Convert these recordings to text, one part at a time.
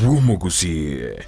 bw'Omogusii.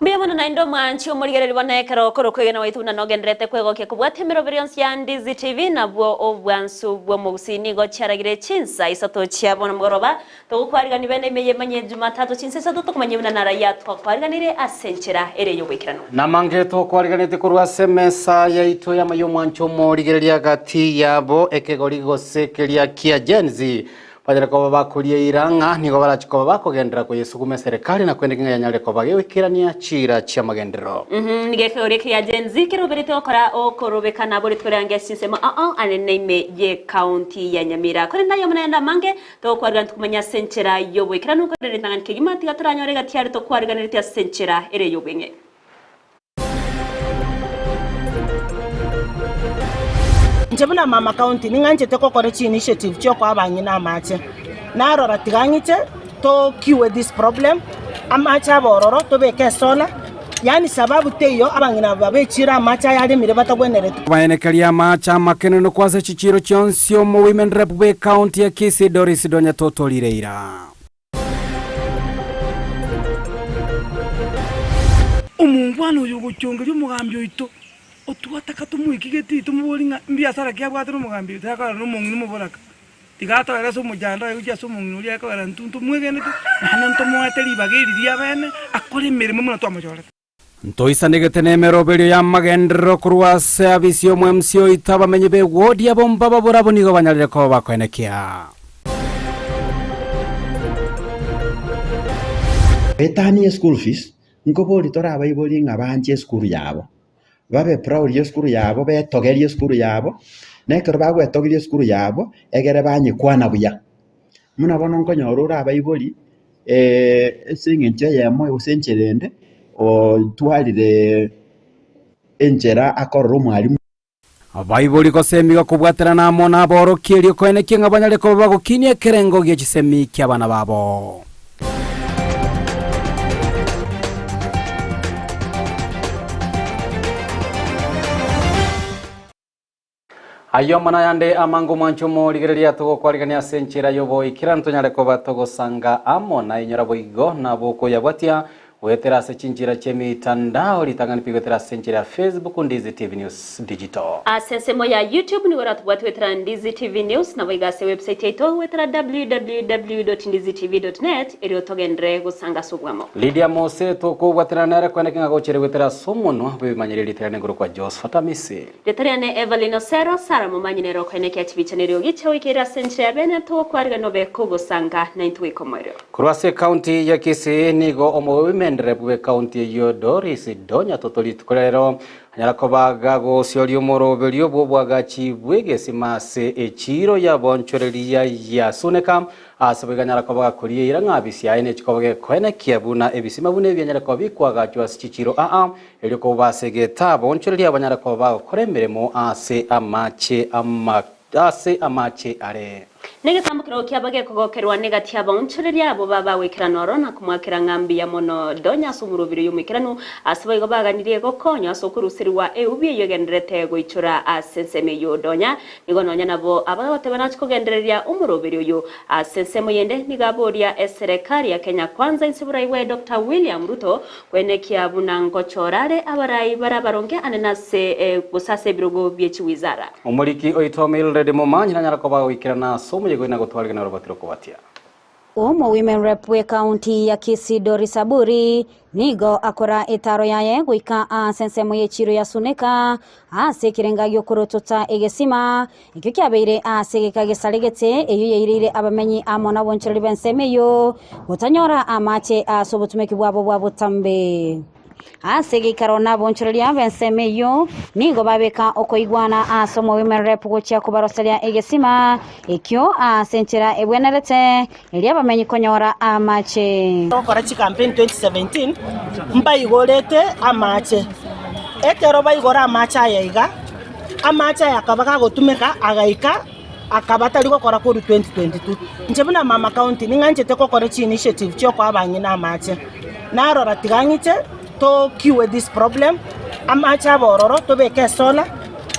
Mbuya mono naende omwanchi omorigereria bono ekero okore okwegena gwaito buna nogendererete kwegokia kobwatia emeroberi yonsi ya Ndizi TV nabwo obwansu bw'omogusii nigo chiaragire chinsa isato chia bono mogoroba togokwarigani bene ime y'emanye Jumatatu chinsa isato tokomanya buna narayia twakwariganire ase enchera ere y'oboikeranu. Namange tokwariganeti korwa ase emesa yaito y'amaya omwancho omorigereria gati yabo ekegori gose keria kia Gen Z Banyare koba bakoria eira ng'a nigo barache koba bakogenderera koyesuguma eserekari na kwenda ng'a yanyare koba gegoikerania chiira chi'amagenderero. Nigo ekegoria ekiya Gen Z keroberete gokora okorobekana bore tikorangia chinsemo ao anene ime y'ecounty ya Nyamira. Korende aye omonene amange togokwarigania tokomanya ase enchera y'oboikeranu korende ritang'ani kegima tiga toranyore egati are tokwariganeretie ase enchera ere y'obweng'e. Inche buna mama county ning'anchete gokora chi initiative chia okoa abang'ina amache. Narora tiga ng'iche to cure this problem, amache abe ororo tobeke esolar, yaani sababu teiyo abang'ina aba babechire amache aya aremire batagwenereti. Kobaenekeria amache amakenenu kwase chichiiro chionsi omo Women Rep bw'ecounty ya Kisii Doris Donya totorire ira. Omongwana oyo ogochongeria omogambi oito, otwataka tomoikie getii tomoborie ng'a mbiasara ki abwate nomogambi oito akogera nomong'ina omoboraka. Tiga atoere ase omochando aye gochia ase omong'ina oria akogera intwe ntomwegenete naende ntomoete ribaga eri riabene akore emeremo buna twamochorete. Ntoisanegete nemeroberio y'amagenderero korwa ase abisi y'omwemsi oito abamenyi b'ewodi abo mbababore abwo nigo banyarire koba bakoenekia. Goetania eschool fees, nkobori tore abaibori ng'a banche esukuru yabo, babe proud ya esukuru yabo, betogerie esukuru yabo, na ekero bagwetogeria esukuru yabo, egere banyekwana buya. Buna bono nkonyora ore abaibori. Ase eng'encho eyemo gose enchera ende, otwarire enchera akorora omwalimu. Abaibori gosemiwa kobwaterana amo naborokia erio koenekia ng'a banyare koba bagokinia ekerengo gie chisemi ki'abana babo. Ayio amo nayande amange omwancho omorigereria togokwarigania ase enchera y'oboikera ntonyare koba togosanga amo nainyora boigo nabo okoyabwatia goetera ase chinchera chi'emitandao ritang'ani pi goetera ase enchera ya Facebook Ndizi TV News Digital. Ase ensemo ya YouTube nigo oratobwate goetera Ndizi TV News naboigo ase ewebsite yaito goetera www.ndizitv.net erio togenderere gosanga ase obwamo. Lydia Mose tokobwaterana nere kweneke ng'a gochere goetera ase omonwa bw'ebimanyererio ritarane igoro kwa Josephat Amisi. Rieta riane Evelyn Osero, Sarah Momanyi nere okoenekia chibicha na eriogi chiagoikeire ase enchera ya bene togokwarigana obe kogosanga naintwe goika omoerio. Korwa ase ekaunti ya Kisii nigo omogobi bw'ekaunti eyio Doris Donya Toto rituko ria rero anyara koba gagosioria omoroberio bw'obwagachi bw'egesima ase echiiro ya bonchoreria ya Suneka Ase boigo anyara koba gakoria eira ng'a abisi aye nechikoba gekoenekia buna ebisima buna ebi bianyare koba bikwagachwa ase chichiiro aa, erio koba ase egetaabo onchoreria abanyare koba bagokora emeremo ase amache ama ase amache are. Negetambo keroo kiaba gekogokerwa negati y'abaonchoreria abwo babagoikerana oro na komoakera ng'a mbuya mono Donya ase omorobiri oyo omoikeranu, ase boigo baganirie gokonywa ase okoruserigwa eubi eyio egendererete goichora ase ensemo eyio Donya Nigo nonya nabo abagoteba nache kogendereria omoroberi oyo. Ase ensemo yende nigo aboria eserekari ya Kenya Kwanza inse borai bwaye Doctor William Ruto koenekia buna ngochora are abarai bare abaronge anene ase gose ase ebirogo bie chiwizara. Omoriki oito Mildred Momanyi nanyare koba goikerana ase omoyega oyo na gotwarigana orobatiro kobatia. Omo Women Rep bw'ekaunti ya Kisii Doris Aburi nigo akora etaro yaye goika ase ensemo y'echiro ya Suneka ase ekerenga gi'okorotota egesima ekio kiabeire ase egeka gesaregete eyio yaireire abamenyi amo nabonchoreri b'ensemo eyio gotanyora amache ase obotumeki bwabo bwa botambe. Ase egeikaro nabonchoreria b'ensemo eyio nigo babeka okoigwana ase omowomen rep gochia kobaroseria egesima ekio ase enchera ebwenerete erio abamenyi konyora amache. Gokora chicampaign 2017 mbaigorete amache. Ekero baigora amache aya iga, amache aya akaba gagotumeka agaika akaba tari gokora korwa 2022. Inche buna mama county ning'anchete gokora chi initiative chiokoa abang'ina amache. Narora tiga ng'iche to cure this problem, amache abe ororo tobeke esolar,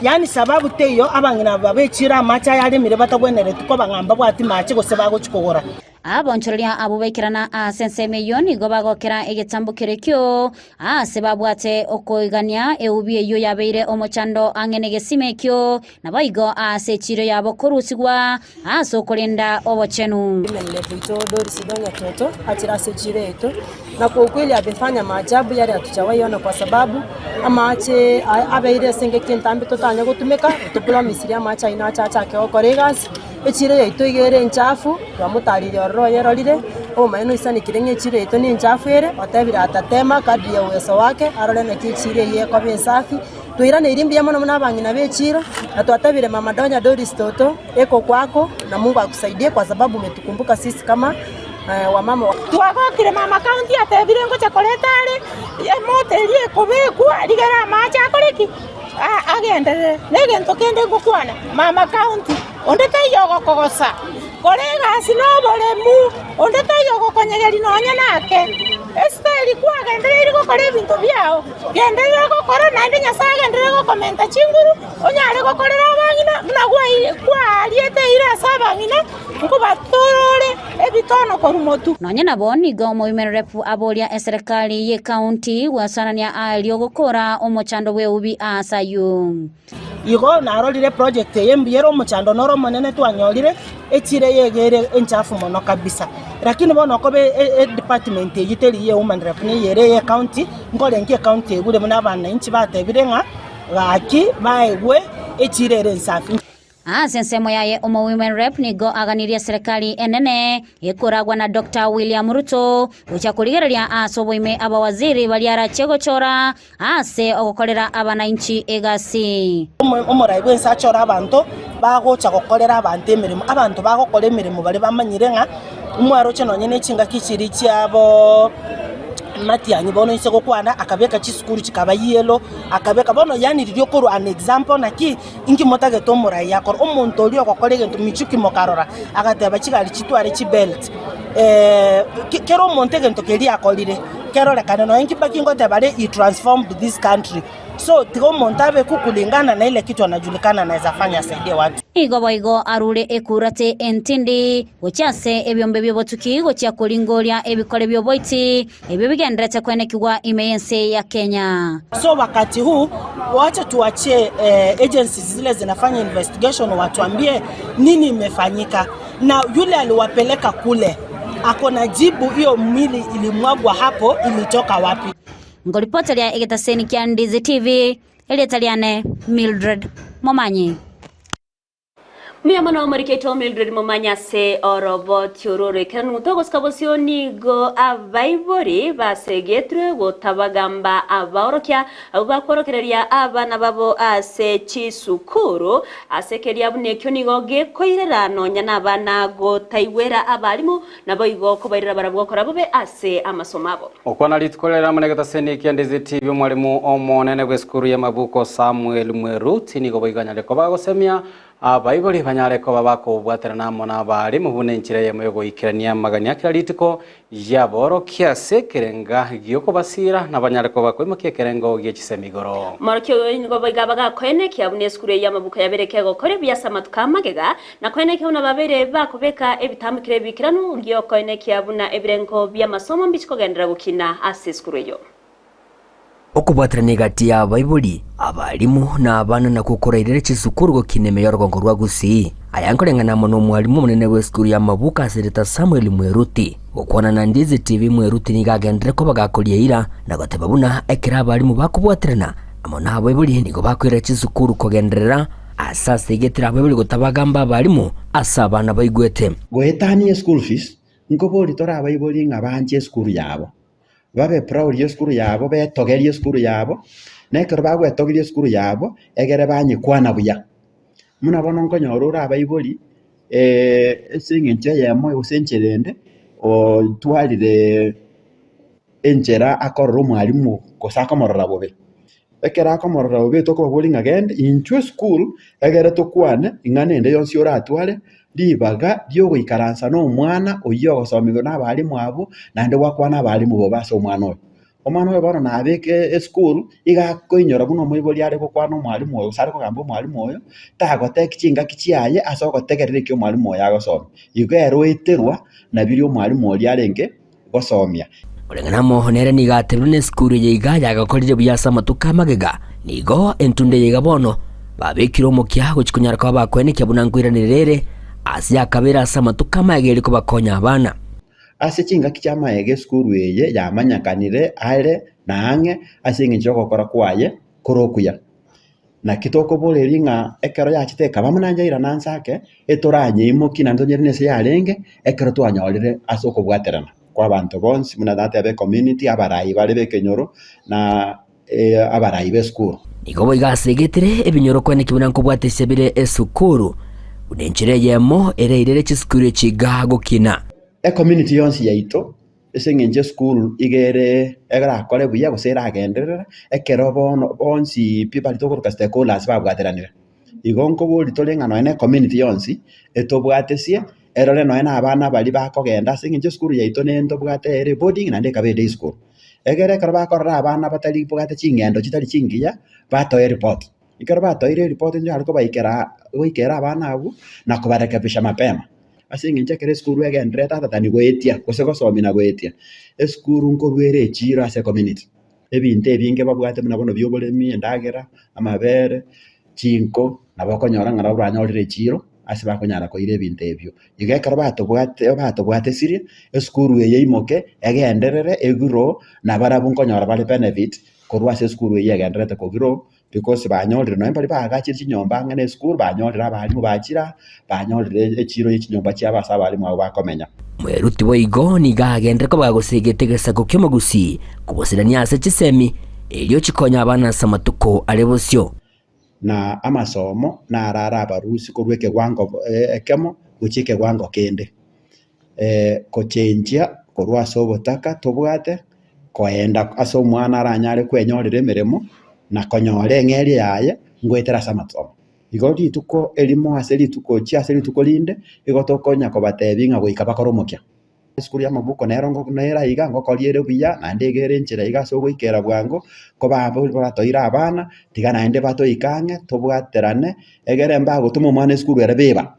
yaani sababu teiyo abang'ina aba bechire amache aya aremire batabwenereti koba ng'a mbabwati mache gose bagochi kogora. Abonchoreria abwo baikerana ase ensemo eyio nigo bagokera egetambo kerekio aase babwate okoigania eubi eyio yabeire omochando ang'e negesima ekio, naboigo aase echiiro yabo korusigwa ase okorenda obochenu. Oito Doris Donya Toto achire ase echiiro yaito, na kwa ukweli amefanya maajabu yale hatujawahi ona kwa sababu amache abeire ase engaki entambe totanya gotumeka, otopromisirie amache ayio nache achake gokora egasi. Echiro yaito iga ere enchafu, twamotaririe ororo oyerorire, obomaene oisanekire ng'a echiro yaito nenchafu ere, otebire atatema kadri ya uweso wake, arore naki echiro eyio ekoba ensafi. Twairaneirie mbuya mono buna abang'ina b'echiro, na twatebire mama Donya Doris Toto, eko kwako, na Mungu akusaidie kwa sababu umetukumbuka sisi kama wamama. Twagokire mama county atebire ngocha koreta are emoto eria ekobekwa rigere amache akore ki? Agenderere. Negento kende ngokwana mama county. Onde taiyo ogokogosa, kora egasi noboremu, onde taiyo ogokonyegeria nonya nake. Esiteri kwagendereire gokora ebinto biao, genderera gokora, naende Nyasae agenderere gokomenta chinguru, onyare gokorera abang'ina buna kwariete eira ase abang'ina, nkobatorore ebitono korwa motwe. Nonya nabo nigo omoimererefu aboria eserekari y'ekaunti gwesanania aerio gokora omochando bw'eubi aase ayio. Igo narorire eproject eye mbuya ere omochando noro omonene twanyorire, echiro eye iga ere enchafu mono kabisa. Lakini bono okoba edepartment eyio teri ye woman rep niyo ere eye ecounty, nkorengia ecounty egure buna abananchi batebire ng'a gaki baegwe echiro ere ensafi. Ase ensemo yaye omo-women rep nigo aganirie eserekari enene ekoragwa na Doctor William Ruto gochia korigereria ase oboime abawaziri baria arachie gochora ase ogokorera abanainchi egasi. Omorai bw'ense achore abanto bagocha gokorera abanto emeremo, abanto bagokora emeremo baria bamanyire ng'a mwaroche nonye ne chingaki chiria chiabo Matiang'i bono inse gokwana akabeka chisukuru chikaba yellow, akabeka bono yaani riria okorwa an example naki inki motagete omorai akore, omonto oria ogokora egento Michuki mokarora agateba chigari chitware chibelt kera omonto egento keria akorire kerorekane nonya Kibaki ngoteba are he transformed this country so tiga omonto abe kulingana na ile kitu anajulikana anaeza fanya asaidie watu. Nigo boigo arure ekurate entindi gochia ase ebiombe bi'obotuki gochia koringoria ebikore bi'oboiti ebio bigenderete kwenekigwa ime y'ense ya Kenya. So wakati huu wacha tuachie agencies zile zinafanya investigation watuambie nini imefanyika na yule aliwapeleka kule ako na jibu hiyo mwili ilimwagwa hapo ilitoka wapi. Ngoripoteria egetaseni kia Ndizi TV, erieta riane Mildred Momanyi. Mbuya mono omorikeito Mildred Momanyi ase oroboti oro oroikeranu. Togosika bosio nigo abaibori basegetrwe gotabagamba abaorokia abwo bakworokereria abana babo ase chisukuru ase keria buna ekio nigo gekoirera nonya nabana gotaigwera abarimu naboigo kobairera barabwo gokora bobe ase amasomo abo. Okwana rituko rero amo negetaseni kia Ndizi TV omwalimu omonene bw'esukuru ya Mabuko Samuel Mweruti nigo boiganyare koba gosemia abaibori banyare koba bakobwaterana amo na abarimu buna enchera eyemo yogoikerania amagani kera rituko yaborokia ase ekerenga giokobasira na banyare koba koimokia ekerengo giechisemi igoro. Morokio oyo nigo boiga bagakoenekia buna esukuru eye y'amabuko yabereke gokora ebiasa amatuko amagega na koenekia buna babere bakobeka ebitamukire ebikiranu giokoenekia buna ebirengo bi'amasomo mbichikogendera gokina ase esukuru eyo. Okobwaterana egati y'abaibori, abalimu, na abana nakwo korairere chisukuru gokina ime y'orogongo rwa Gusii. Aya nkoreng'ana amo nomwalimu omonene bw'esukuru y'amabuko ase erieta Samuel Mweruti. Gokwana na Ndizi TV Mweruti nigo agenderere koba gakoria eira na goteba buna ekero abalimu bakobwaterana amo nabaibori nigo bakoirera chisukuru kogenderera ase asegetire abaibori gotabagamba abalimu ase abana baigwete. Goetania eschool fees, nkobori tore abaibori ng'a banche esukuru yabo, babe proud ya esukuru yabo, betogerie esukuru yabo, na ekero bagwetogeria esukuru yabo, egere banyekwana buya. Buna bono nkonyora ore abaibori ase eng'encho eyemo gose enchera ende, otwarire enchera akorora omwalimu gose akomorora bobe. Ekero akomorora bobe tokobaboria ng'a genda intwe esukuru egere tokwane ing'ana ende yonsi oratware ribaga riogoikaransa na omwana oyio ogosomiwa na abalimu abwo naende gwakwana abalimu bobe ase omwana oyo. Omwana oyo bono nabeke esukuru iga akoinyora buna omoibori are gokwana omwalimu oyo gose are kogamba omwalimu oyo, tagoteki chingaki chiaye ase ogotegerera ekio omwalimu oyo agosomia. Igo ere oeterwa na biria omwalimu oria arenge gosomia. Koreng'ana amo nere nigo atebirie na esukuru eye iga yagakorire buya ase amatuko amagega, nigo entunda eye iga bono babekire omokia gochia konyara koba bakoenekia buna nkoiranerera ere ase yakabeire ase amatuko amaega erio kobakonya abana. Ase chingaki chi'amaega esukuru eye yamanyekanire are na ang'e ase engencho y'ogokora kwaye kore okuya. Naki tokoboreria ng'a ekero yachete ekaba buna njairana nse ake, etoranyeimokie naende tonyerende ase yarenge, ekero twanyorire ase okobwaterana kwa abanto bonsi buna nateba ecommunity, abarai bare b'ekenyoro na abarai b'esukuru. Nigo boigo asegetire ebinyoro kweneki buna nkobwatesia bire esukuru, buna enchera eyemo ereirere chisukuru echi iga gokina. Ecommunity yonsi yaito ase eng'encho esukuru iga ere erakore buya gose eragenderere, ekero bono bonsi pi baria tokoroka stakeholders babwateranire. Igo nkoboria tore ng'a nonye na ecommunity yonsi, etobwatesie, erore nonye na abana baria bakogenda ase eng'encho esukuru yaito nentobwate ere boarding naende ekaba eday school. Egere ekero bakorora abana batari bwate ching'endo chitari chingiya, batoe eripoti. Ekero batoeire eripoti nigo kobaikera goikera abana abwo, na kobarekebisha mapema. Ase eng'encho ekero esukuru egendererete ata tani goetia, gose gosomia na goetia, esukuru nkorwa ere echiro ase ecommunity. Ebinto ebinge babwate buna bono bia oboremi, endagera, amabere, chinko, nabo okonyora ng'a nabo banyorire echiro ase bakonyara koira ebinto ebio. Igo ekero batobwate batobwatesirie, esukuru eye eimoke, egenderere, egrow, nabarabwo nkonyora bare benefit korwa ase esukuru eywo egendererete kogrow because banyorire nonye baria baagachire chinyomba ang'e na esukuru, banyorire abalimu bachire aa, banyorire echiro ye chinyomba chiabo ase abalimu abwo bakomenya. Mweruti boigo nigo agenderere koba gosegete egesaku ki'omogusii kobosirania ase chisemi, erio chikonye abana ase amatuko are bosio. Na amasomo narare abarusia korwa ekegwango ekemo gochia ekegwango kende, gochenchia korwa ase obotaka tobwate, koenda ase omwana aranyare kwenyorera emeremo, na konyora eng'eria yaye ngoetera ase amasomo. Igo rituko erimo ase rituko chia ase rituko rinde, igo tokonya kobatebia ng'a goika bakore omokia. Esukuru y'amabuko nero nere aiga ngokoria ere buya, naende iga ere enchera iga ase ogoikera bwango, ko batoire abana, tiga naende batoike ang'e, tobwaterane, egere mbagotoma omwana esukuru ere biba.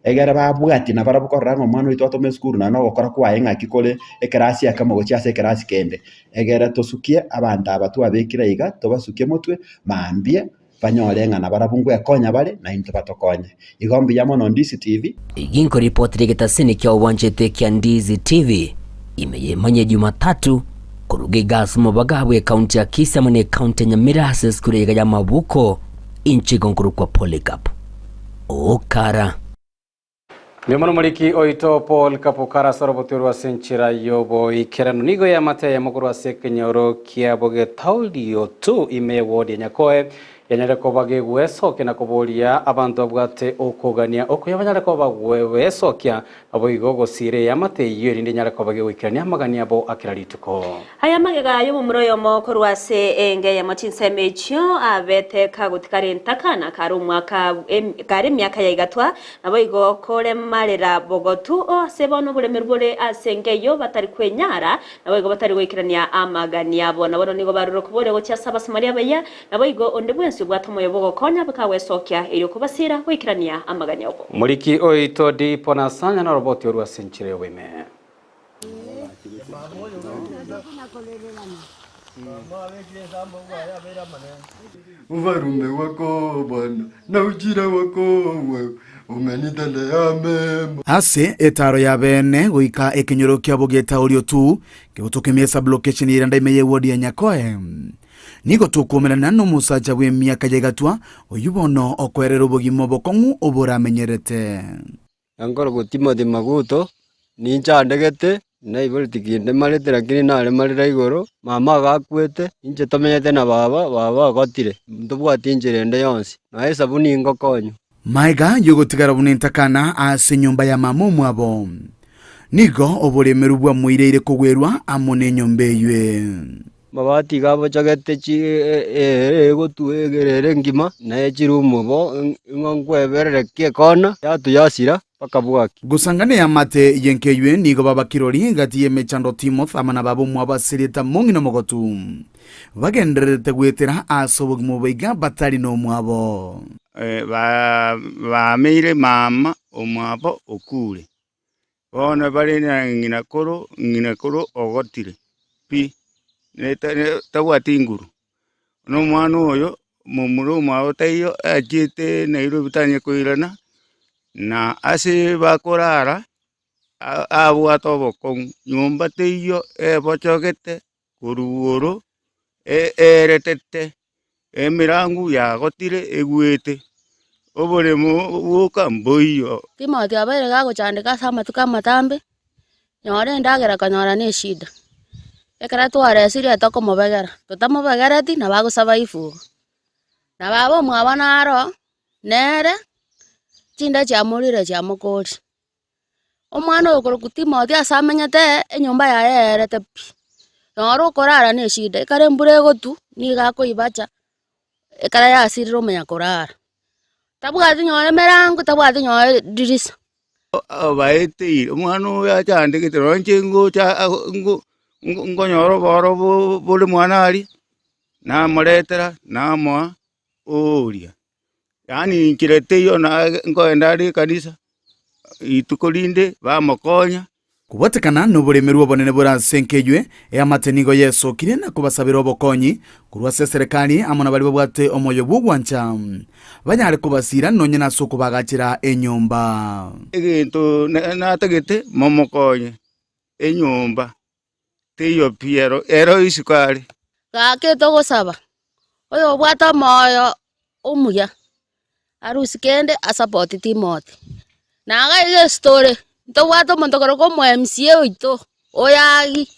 Egere babwatie nabarabwo korora ng'a omwana oito twatoma esukuru naende ogokora kwaye ng'aki kore ekerasi ekemo gochia ase ekerasi kende. Egere tosukie abanto aba twabekire aiga, tobasukie motwe, mambia banyore ng'a nabarabwo ngwekonya bare, naintwe batokonye. Igo mbuya mono Ndizi TV. Eyio nkoripotera egetasini kia obwanchete kia Ndizi TV ime y'emanyia Jumatatu koruga iga ase omobaga bw'ekaunti ya Kisii amo n'ekaunti ya Nyamira ase esukuru eyega y'amabuko inche igo nkorokwa Polycarp Okara. Mbuya mono omoriki oito Paul Kapukara ase oroboti rwa ase enchera y'oboikeranu. Nigo eamate eyemo korwa ase ekenyoro kia Bogetaorio 2 ime y'ewodi ya Nyakoe yanyare koba gegwesokia na koboria abanto babwate okogania okuya banyare koba bagwesokia naboigo gosiira eamate eyio erinde enyare koba gegoikerania amagani abo a kera rituko. Aya magega y'omomura oyomo korwa ase enga eyemo chinsemo echio abete kagotikara entaka na kare omwaka kare emiaka ya igatwa, naboigo koremarera bogotu o ase bono oboremeru bore ase enga eyio batari kwenyara, naboigo batari goikerania amagani abo. Na bono nigo barure okoboria gochia ase Abasamaria abayia, naboigo onde bwensi obwate omoyo bw'ogokonya bikagwesokia erio kobasiira goikerania amagani abo. Omoriki oito Dipo Nasanya noroboti orwo ase enchera y'oboime. Ufalume wako Bwana, na ujira wako wewe, umenitendea mema. Ase etaaro ya beene goika ekenyoro kiabo gi'etaorio tu, kegotoka ime y'esublocation y'eranda ime y'eward ya Nyakoe. Nigo tokomerana n'omosacha bw'emiaka y'egatwa, oyio bono okoerera obogima obokong'u oboramenyerete. Nkorokwa Timothy Maguto, ninchandegete, naiboreti kinde marete lakini naremarire igoro, mama agakwete, inche tomenyete na baba, baba ogotire, ntobwati enchera ende yonsi, nonya esabuni ngokonywa. Maega y'ogotigara buna entakana ase enyomba ya mama omwabo, nigo oboremeru bwamoireire kogwerwa amo nenyomba eywe. Amabati iga abochogete ere egotwa ere engima, na echirumu bo ng'o nkweberere ki ekona, yatuyasira mpaka bwaki. Gosangana eamate y'enka eywe nigo baba kirori gati y'emechando Timoth amo na baba omwabo ase erieta Mong'ina Omogotu bagendererete goetera ase obogima obo iga batari nomwabo. Baameire mama omwabo okure. Bono bare na ng'ina koro, ng'ina koro ogotire pi, tabwati nguru. Na omwana oyo momura omwabo taiyo achiete Nairobi tanye koirana, na ase bakorara abwate obokong'u, nyomba teiyo ebochogete korwa igoro eeretete, emirango yagotire egwete, oboremo bwoka mboiyo. Timothy abeire gagochandeka ase amatuko amatambe, nyora endagera konyora na eshida. Ekero twaresirie tokomobegera, totamobegereti nabo agosaba ifugo. Na baba omwabo naro, nere, chinda chiamorire chiamokoria. Omwana oyo okorokwa Timothy ase amenyete, enyomba yaye yaerete pi, noro okorara na eshida, ekero embura egotwa, nigo akoibacha, ekero yasirire omanya korara. Tabwati nonye emerango, tabwati nonye edirisa. Obaeteire, omwana oyo achandegete nonye inche ngocha nkonyora oboro bore mwana aria, namoretera, namoa oria. Yaani inchera teiyo na nkoenda are ekanisa, rituko rinde bamokonya. Kobwatekana noboremerwa obonene bore ase enka eywe, eamate nigo yesokire na kobasabera obokonyi korwa ase eserekari amo na baria babwate omoyo bw'ogwancha banyare kobasira nonye nase okobagachera enyomba. Egento natagete momokonye, enyomba teiyo pi ero, ero isiko are. Gaki togosaba, oyobwate omoyo omuya, arusie kende asapoti Timothy. Na iga iga esitore, ntobwate omonto korokwa omo MCA oito, oyagi,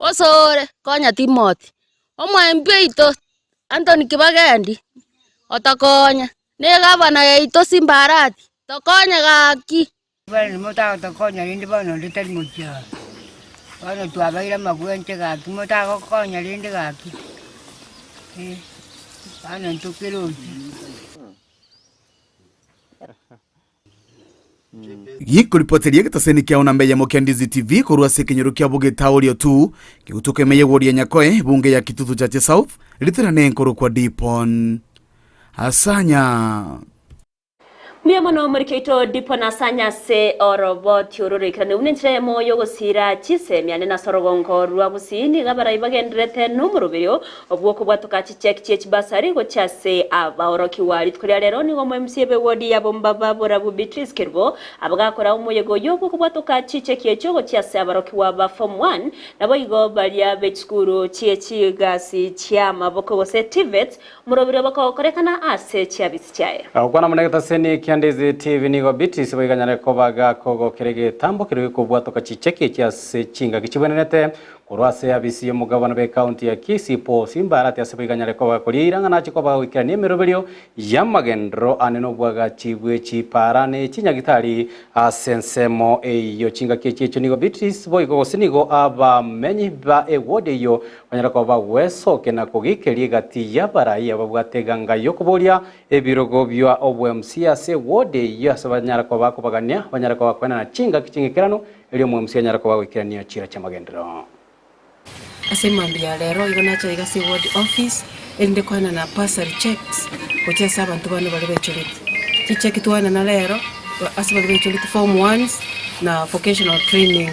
osore konya Timothy. Omo MP oito, Anthony Kibagendi, otokonye, na egavana yaito Simba Arati, tokonye gaki. Bono motagotokonya rende bono onde tari mochie aa. Bono twabaire amagwente gaki motagokonya rende gaki, eh, bono ntokerochi. Gikoripoteria egetaseni kiao namba eyemo kia Ndizi TV korwa ase ekenyoro kia Bogetaorio tu, kegotoka ime y'ewodi ya Nyakoe, ebunge ya Kitutu Chache South, riterane nkorokwa Dipon Asanya. Mbuya mono omoriki oito Dipo na Asanya ase oroboti oro roikeranu buna enchera eyemo y'ogosiira chisemi ande nase orogongo rwa Gusii. Nigo abarai bagendererete nomoroberio bw'okobwatoka chicheki chie chibasari gochia ase abaorokigwa. Rituko ria rero nigo omo MC b'ewodi ya Bombaba Borabu Beatrice Kerubo abagakora omoyega oyio bw'okobwatoka chicheki echio gochia ase abarokigwa ba form one naboigo baria b'echisukuru chie chigasi chi'amaboko gose TVETs Omorobiri obo kogokorekana ase chiabisi chiaye. Gokwana buna egetaseni kia Ndizi TV nigo Beatrice boiganyare koba gakogokera egetambo keria gekobwatoka chicheki echi ase chingaki chibwenerete korwa ase abisi y'omogabana b'ecounty ya Kisii Paul Simbarati ase boiganyare koba gakoria eira ng'a nache koba gagoikerania emeroberio y'amagenderero ane nobwagachi bwe chipara ne chinyagitari ase ensemo eyio. Chingaki echi echio nigo Beatrice boigo gose nigo abamenyi ba eward eyio Banyare koba bagwesokia na kogikeria egati y'abarai ababwate eganga y'okoboria ebirogo bia obwemc ase eward eyio ase banyare koba bakobagania banyare koba bakoenana chingaki ching'ekeranu erio omwemc anyare koba agoikerania chiira chi'amagenderero. Ase mambia ya rero igo nacha iga ase ward office erinde koenana bursary cheques gochia ase abanto bane baria baichoreti. Chicheki twaenana rero ase baria baichoreti form ones na vocational training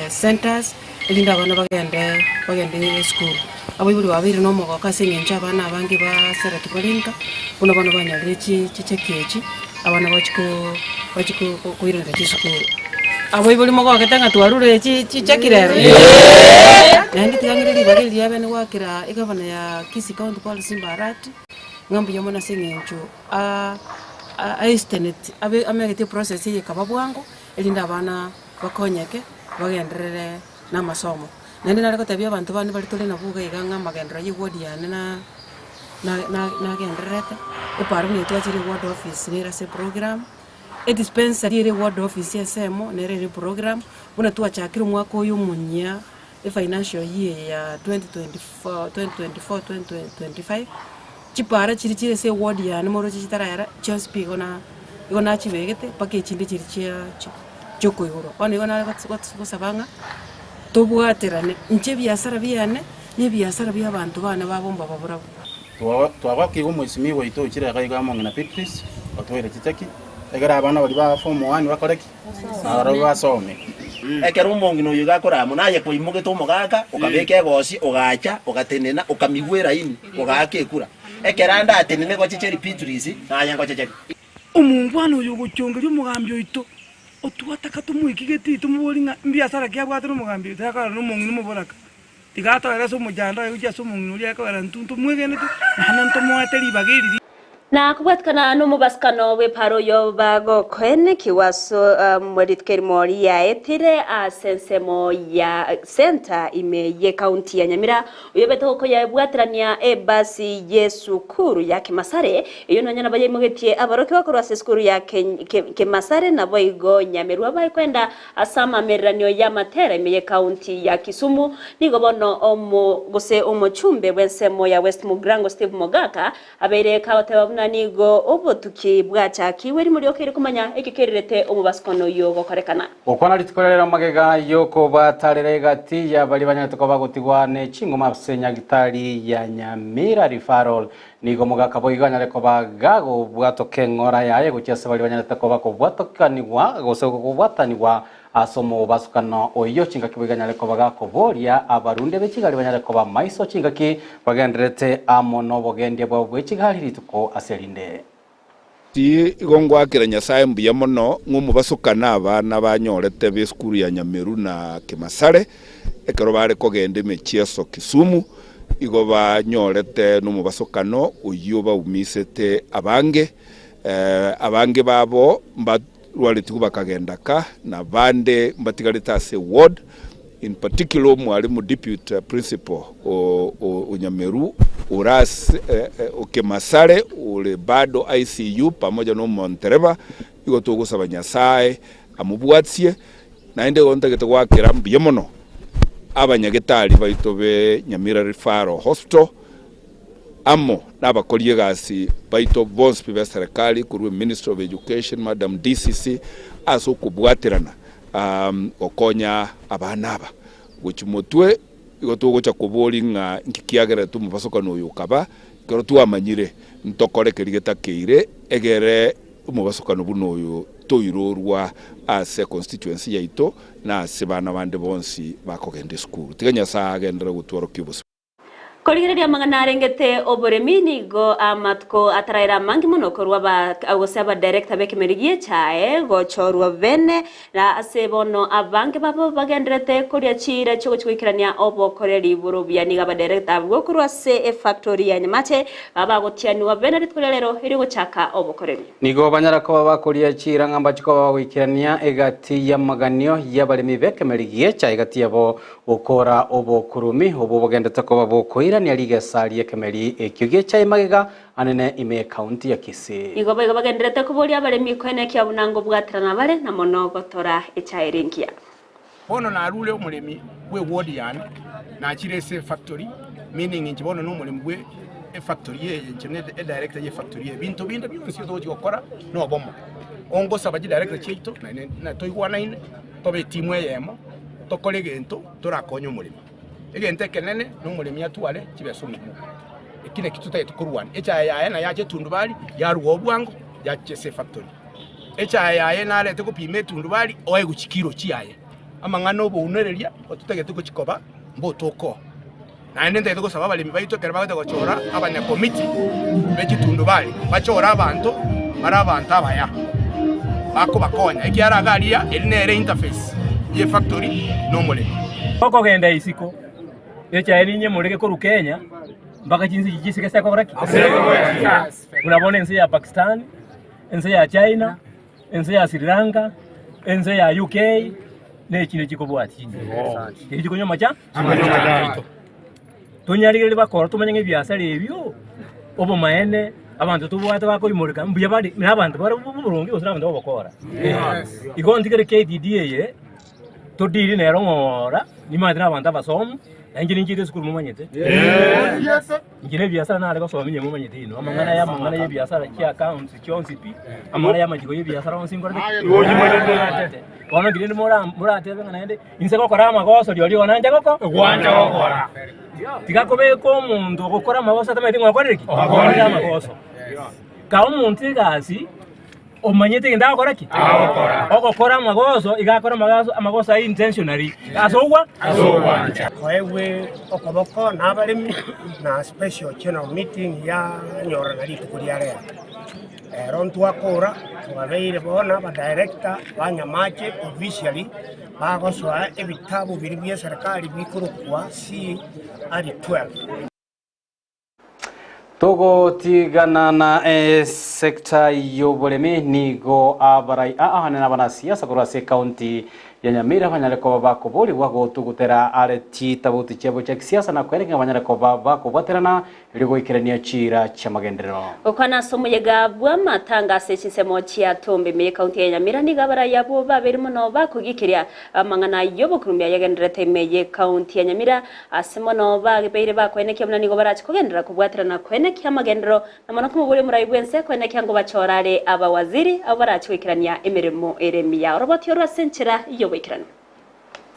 centres. erinde abana bagende bagende esukuru. Abaibori babeire na omogoko ase eng'encho abana abange basereti bare nka, buna bono banyorire chi chicheki echi, abana bachia ko bachia ko koirana chisukuru. Abaibori mogogete ng'a twarure chi chicheki rero? Naende tiga ng'ire ribaga eri riabene goakera egavana ya Kisii County Paul Simba Arati, ng'a mbuya mono ase eng'encho aesteneti abe amegete eprocess eye ekaba bwango, erinde abana bakonyeke, bagenderere na amasomo. Naende nare gotebia abanto bane baria tore nabwo iga iga ng'a amagenderero ya eward yane na na na nagendererete, eparo nigo twachire eward office nere ase eprogram, edispensary ere eward office ensemo nere ere eprogram, buna twachakire omwaka oyo omonyia, efinancial year eye ya 2024 2024 2025, chipara chiria chire ase eward yane moroche chitaraera, chionsi pi igo na igo nachibegete mpaka echinde chiria chia chiokoigorwa. Bono igo nare gosaba ng'a tobwaterane, inche ebiasara biane, na ebiasara bia abanto bane babomba baborabwo. Twagokigwa omwesimigwa oito oichire iga iga omong'ina Beatrice, otwaire chicheki, egere abana baria ba form one bakore ki? Nabarabwo basome. Ekero omong'ina oyo iga akore amo naye kwaimogete omogaka, okabeka egosi, ogacha, ogatenena, okamigwa eraini, ogaaka ekura. Ekero ande atenene gochecheria Beatrice, naye ngochecheria. Omongwana oyo ogochongeria omogambi oito, otwataka tomoikie getii tomobori ng'a mbiasara ki abwate nomogambi oito, akogera nomong'ina omoboraka. Tiga atoere ase omochando aye gochia ase omong'ina oria akogera intwe ntomwegenete, naende ntomoete ribaga eri ri. Na kobwatikana nomobasikano bw'eparo oyo bagokoenekigwa ase rituko erimo riaetire ase ensemo ya Centre ime y'ecounty ya Nyamira, oyobete gokoyebwaterania ebasi y'esukuru ya Kemasare, eyio nonya nabo yaimogetie aborokigwa korwa ase esukuru ya Kemasare naboigo Nyamerwa bakwenda ase amamereranio y'amatera ime y'ecounty ya Kisumu. Nigo bono omo gose omochumbe bw'ensemo ya West Mugirango Steve Mogaka Abeire kagoteba buna nigo obotuki bwachakigwe rimo rioka komanya ekio kerirete omobasukono oyio gokorekana. Gokwana rituko riarero amagega y'okobatarera egati ya baria banyarete koba gotigwa ne chingoma ase nyagitari ya Nyamira Referral. Nigo omogaka boigo anyare koba gagobwatoka eng'ora yaye gochia ase baria banyarete koba kobwatokanigwa gose kobwatanigwa Ase omobasukano oyio chingaki boigo anyare koba gakoboria abarundia be chigari banyare koba maiso chingaki bagendererete amo nobogendia bwabo bwe chigari rituko ase rinde. Igo ngoakera Nyasae mbuya mono ng'a omobasukano abana banyorete b'esukuru ya Nyameru na Kemasare ekero bare kogenda emechieso Kisumu, igo banyorete nomobasukano oyio baumisete abange, abange babo Rwaretigwe bakagenda ka, na bande mbatigarete ase ward, in particular omwalimu deputy principal o Nyameru ore ase o Kemasare ore bado ICU pamoja na omontereba, igo togosaba Nyasae amobwatie, naende igo ntagete goakera mbuya mono abanyagetari baito be Nyamira Referral Hospital, amo nabakori egasi baito bonsi pi b'eserekari korwa Ministry of Education, Madam DCC, ase okobwaterana gokonya abana aba. Gochia motwe igo togocha koboria ng'a inki kiagerete omobasokano oyo okaba, ekero twamanyire ntokore keria getakeire egere omobasokano buna oyo toirorwa ase constituency yaito na ase bana bande bonsi bakogenda esukuru. Tiga Nyasae agenderere gotworokia obosio. Korigereria amang'ana arengete oboremi nigo amatuko ataraera amange mono korwa aba gose abadirector b'ekemeri gi'echae gochorwa bene na ase bono abange babo bagendererete koria chiira chiogochia goikerania obokoreri borobia nigo abadirector abwo korwa ase efactory ya Nyamache baba bagotianiwa bene rituko ria rero erio gochaka obokoreri. Nigo banyara koba bakoria chiira ng'a mbachie koba bagoikerania egati y'amaganio y'abaremi b'ekemeri gi'echae egati yabo Gokora obokurumi obwo bogendete koba bokoirania rigesa ri'ekemeri ekio gi'echae magega anene ime y'Ekaunti ya Kisii. Nigo boigo bagendererete koboria abaremi koenekia buna ngobwaterana bare na mono gotora echae ere engiya. Bono narure omoremi bw'eward yane, nachire ase efactory, meaning inche bono nomoremi bwe efactory eye, inche ne edirector ye efactory eye. Ebinto binde bionsi togochi gokora nobomo. Ongosaba chidirector chiaito naende toigwanaine. Tobe etimu eyemo, tokore egento torakonye omoremi. Egento ekenene nomoremi atware chibesa omobuko. Eki nakio totagete korwania. Echae yaye naye yacha etundubari, yarwa obwango, yacha ase efactory. Echae yaye narete gopima etundubari, oegwe chikiro chiaye. Amang'ana obounereria ototagete gochia koba mbotokoa. Naende ntagete gosaba abaremi baito ekero bagocha gochora abanyakomiti be chitundubari, bachore abanto bare abanto abaya bakobakonya, ekiagera iga aria eri nere interface ye factory na omoremi. Okogenda isiko, echae ninyemoreke korwa Kenya mpaka chinse echi chisike ase ekogora ki? Buna bono ense ya Pakistan, ense ya China, ense ya Sri Lanka, ense ya UK, na echi nechikobwatia echi chikonywa amacha aito. Tonyarigereria bakora tomanye ng'a ebiasara ebio, obomaene, abanto tobwate bakoimoreka mbuya bare na abanto bare boboronge gose na abanto bogokora. Igo ntigere KDD eye. Todiri nero ng'ora, nimanyete nabanto abasomu, na inche ninchiete esukuru momanyete. Inche na ebiasara nare gosoma inye momanyete inwe, amang'ana ya amang'ana ya ebiasara chia accounts chionsi pi, amang'ana ya amachiko ya ebiasara onsi nkorete ki? Nimanyete. Bono nki rende mora moratebe ng'a naende inse gokora amagoso rirorio igo nanche goko? Gwancha gokora. Tiga kobeka omonto ogokora amagoso atamanyeti ng'a okorire ki? Okorire amagoso. Kaa omonto egasi. Omanyete egento agokora ki? Agokora. Ogokora amagoso, iga akore amagoso, amagoso aye intentionally. Ase ogwa? Ase ogwancha. Koegwe okoboko nabaremi na special general meeting yanyorana rituko ria rero. Ero ntwakora twabeire bono abadirector ba Nyamache officially bagosoa ebitabu biria bia eserekari bikorokwa CR12. Togotigana na esecta y'oboremi nigo abarai aane na abanasiasa korwa ase ekaunti ya Nyamira banyare koba bakoborigwa gotugutera are chitabuti chiabo chia kisiasa na kwereka ng'a banyare koba bakobwaterana erio goikerania chiira chi'amagenderero. Gokwana ase omoyega bw'amatanga ase chinsemo chia Tombe ime y'ekaunti ya Nyamira nigo abarai abwo babere mono bakogikiria amang'ana y'obokurumia yagendererete ime y'ekaunti ya Nyamira Ase mono babeire bakoenekia buna nigo barache kogenderera kobwaterana koenekia amagenderero, na mono komoboria omorai bw'ense koenekia ngobachore are abawaziri abwo barache goikerania emeremo ere emiya. Oroboti orwo ase enchera y'oboikeranu.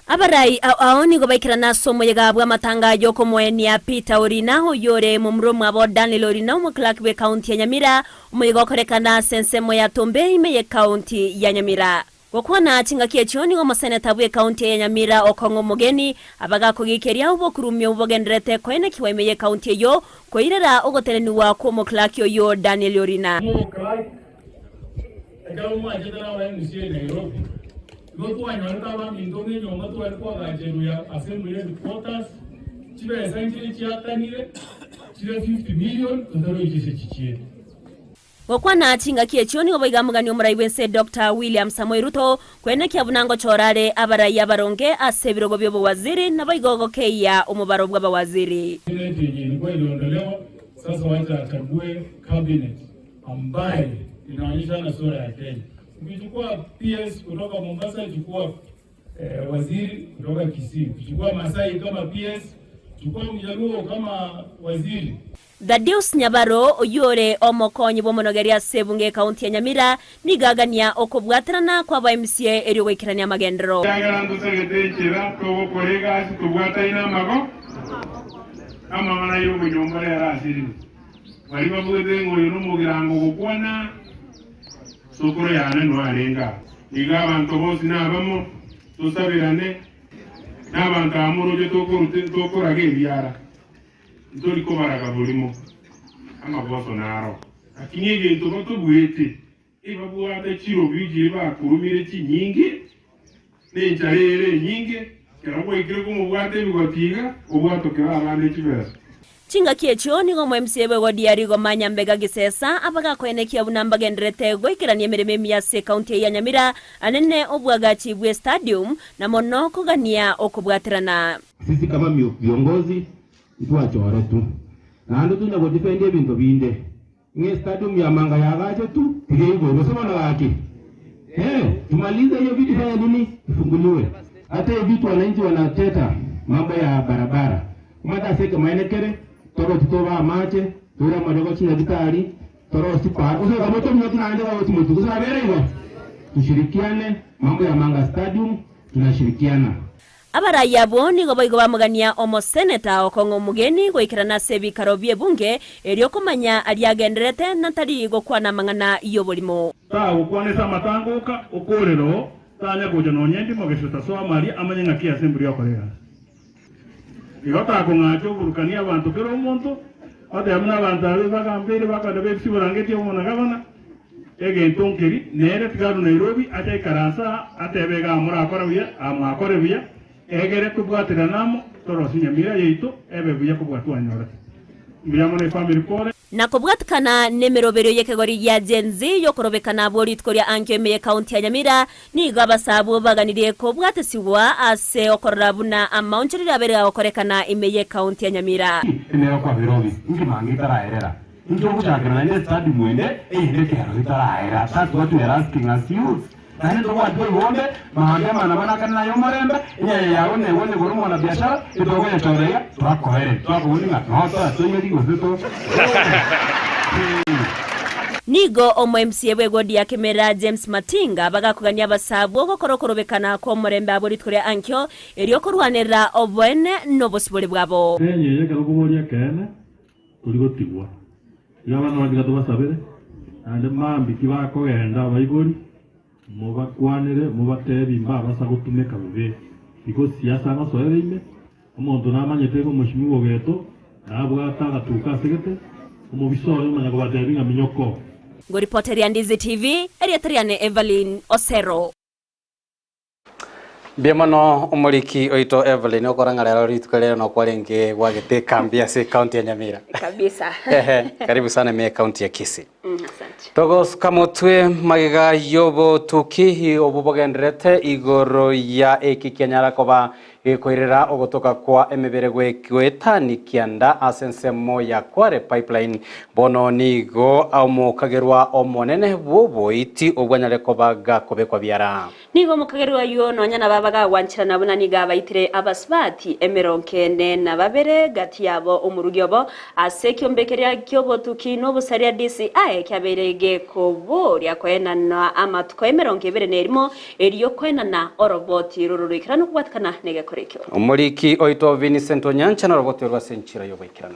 Abarai ao ao nigo baikerana ase omoyega bw'amatanga y'okomoenia Peter Orina, oyio ore momura omwabo Daniel Orina, omoclerk bw'ecounty ya Nyamira, omoyega okorekana ase ensemo ya Tombe ime y'ecounty ya Nyamira. Gokwana chingaki echio nigo omoseneta bw'ekaunti eye ya Nyamira Okong'o Omogeni abagakogikeria obokurumia obwo bogendererete koenekigwa ime y'ekaunti eyio koirera ogotenenigwa kw'omoclerk oyio Daniel Orina. Omoclerk ekero mwachete naba MCA Nairobi igo twanyorete abaminto ng'a enyomba tware koagacherwa ya Assembly Headquarters chibesa nchire chiakanire chire 50 million totaroiche ase chichiete. Gokwana chingaki echio nigo boigo amogani omorai bw'ense Doctor William Samoei Ruto kwenekia buna ngochora are abarai abaronge ase ebirogo bi'obowaziri naboigo gokeyia omobaro bw'abawaziri. Cabinet yenye ilikuwa iliondolewa, sasa wacha achague cabinet ambaye inaonyeshana sura ya Kenya. Ukichukua PS kutoka Mombasa, chukua eh, waziri kutoka Kisii, ukichukua Masai kama PS, chukua Mjaluo kama waziri. Thaddeus Nyabaro, oyio ore omokonyi bw'omonogeri ase ebunge y'ekaunti ya Nyamira, nigo agania okobwaterana kw'aba MCA erio goikerania amagenderero. Ekiagera ntosegete enchera togokora egasi tobwataine amago, amang'ana y'obonyomba rero asirire. Baria babwete ng'a oyo nomogirango ogokwana, sokoro yane noarenge aa. Igo abanto bonsi nabamo, tosaberane, nabanto aba moroche tokorute tokoraga ebiara. Ntori kobaraga borimo, amagoso naro. Lakini egento batobuete, ebabwate chirobi chiria bakorumire chinyinge, na enchara ere enyinge, ekero gwaikire komobwata ebigoti iga, obwatokere abande chibesa. Chingaki echio nigo omo-MCA bw'ewodi ya Rigoma Nyambega Gisesa abagakoenekia buna mbagendererete goikerania emeremo emiya ase ekaunti eye ya Nyamira anene obwagachi bw'estadium na mono kogania okobwaterana. Sisi kama viongozi ntwachoretwe naende tonya go defend ebinto binde ng'a estadium ya Manga yagache tu tiga igoro gose bono gaki eh tumalize hiyo vitu fanya nini ifunguliwe hata hiyo vitu wananchi wanateta mambo ya barabara omanyete ase ekemaene kere torochi tobe amache toire amariogo chinyagitari torosi para gose moto ominyoki naende bagochi motwe gose nabere igo tushirikiane mambo ya Manga stadium tunashirikiana. Abarai abwo nigo boigo bamogania omoseneta okong'a omogeni goikerana ase ebikaro bi'ebunge, erio komanya aria agendererete na tari gokwana amang'ana y'oborimo. Tagokwana ase amatangoka okorera oo. Tanya gocha nonya indi mogeso tasoa amaria amanye ng'aki ase embura y'okora egasi. Igo takong'acha oborukanie abanto kera omonto, oteba buna abanto aba bagambeire bakogenda bebisia oborangeti obo na gavana, egento nkeri, nere tiga arwe Nairobi ache aikaranse aa atebe igaa morakore buya, aa mwakore buya, egere tobwaterane amo torosie nyamira yaito ebe buya kobua twanyorete. Mbuya mono efamiri pore. Na kobwatikana nemeroberio y'ekegori gia Gen Z y'okorobekana abwo rituko ria ankio ime y'ekaunti ya Nyamira, nigo abasaabwo baganirie kobwatesigwa ase okorora buna amaonchorerio abere agokorekana ime y'ekaunti ya Nyamira. Emero kwa birobi inki manga etaraerera inki ogochakera naende estadium ende eyende ekero etaraera that's what we are asking as youths naende ntobwati boigo onde mambia amang'ana manakane naye omorembe enyaya yago negwe onye kore omwanabiashara etokoyechora iga twakoere twakoboni ng'a noo torasoieri gose to Nigo omo MCA bw'egodi ya Kimera James Matinga bagakogania abasaabwo gokora okorobekana kw'omorembe abwo rituko ria ankio erio korwanerera oboene nobosibore bwabo. Kenya eye ekero okoboria ekeene tori gotigwa. Iga abana bande tiga tobasabere, naende mambia tibakogenda abaibori, mobakwanere mobatebi mbabasa gotumeka bobe. Igo siasa ngosoere ime, omonto namanyete ng'a omoshimiwa ogeto nabwate agatuko asegete, omobisa oye omanya kobatebi ng'a minyoko. Ngoripoteria Ndizi TV, erieta riane Evelyn Osero. Mbuya mono omoriki oito Evelyn okora ng'a rero rituko rero nokwarenge gwagete ekambi ase ekaunti ya Nyamira. Kabisa. Ehe, karibu sana ime ekaunti ya Kisii. Asante. Togosuka motwe magega y'obotuki obu bogendererete igoro ya eki kianyara koba gekoirera ogotoka kwa emebere goetani kianda ase ensemo ya Kware Pipeline. Bono nigo omokagerwa omonene bw'oboiti obwanyare koba gakobekwa biara. Nigo omokagerwa oyio nonya nabo abagagwancherana buna nigo abaitire abasubati emerongo ene na babere gati yabo omorugi obo ase ekiombe keria ki'obotuki na obosaria DCI kiabeire gekoboria koenana amatuko emerongo ebere na erimo erio koenana oroboti roro roikeranu kobwatikana negekora ekio. Omoriki oito Vincent Onyancha noroboti orwo ase enchera y'oboikeranu.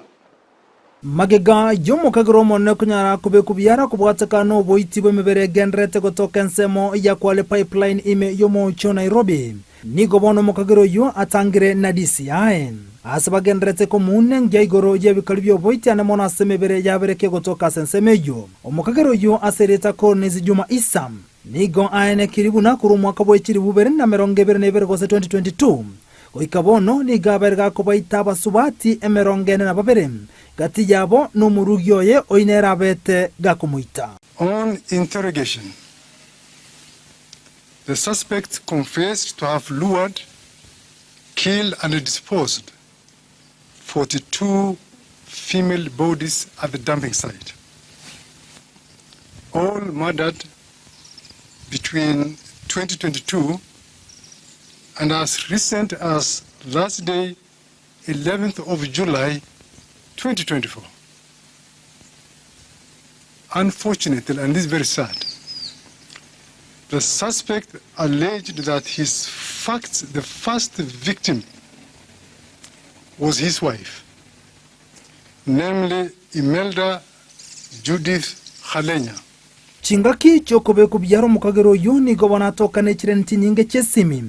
Magega y'omokagera omonene konyara kobekwa biara kobwateka noboiti bw'emebere egendererete gotoka ensemo ya Kwale Pipeline ime y'omoochie o Nairobi, nigo bono omokagera oyio atangire na DCI. Ase bagendererete komounengia igoro y'ebikari bi'oboiti ane mono ase emebere yabere kegotoka ase ensemo eyio. Omokagera oyio ase erieta Collins Juma Issa nigo aenekirie buna korwa omwaka bwe chilifu bibere na emerongo ebere na ebere gose 2022 Goika bono nigo abeire gakobaita abasubati emerongo ene na babere, gati yabo nomorugi oye oyio nere abete gakomoita. On interrogation, the suspect confessed to have lured, killed and disposed 42 female bodies at the dumping site, all murdered between 2022 and as recent as last day, 11th of July 2024. Unfortunately, and this is very sad, the suspect alleged that his fact, the first victim was his wife, namely Imelda Judith Khalenya. Chingaki chi'okobekwa biara omokagera oyio nigo bono atokane chirenti chinyinge chi'esimi.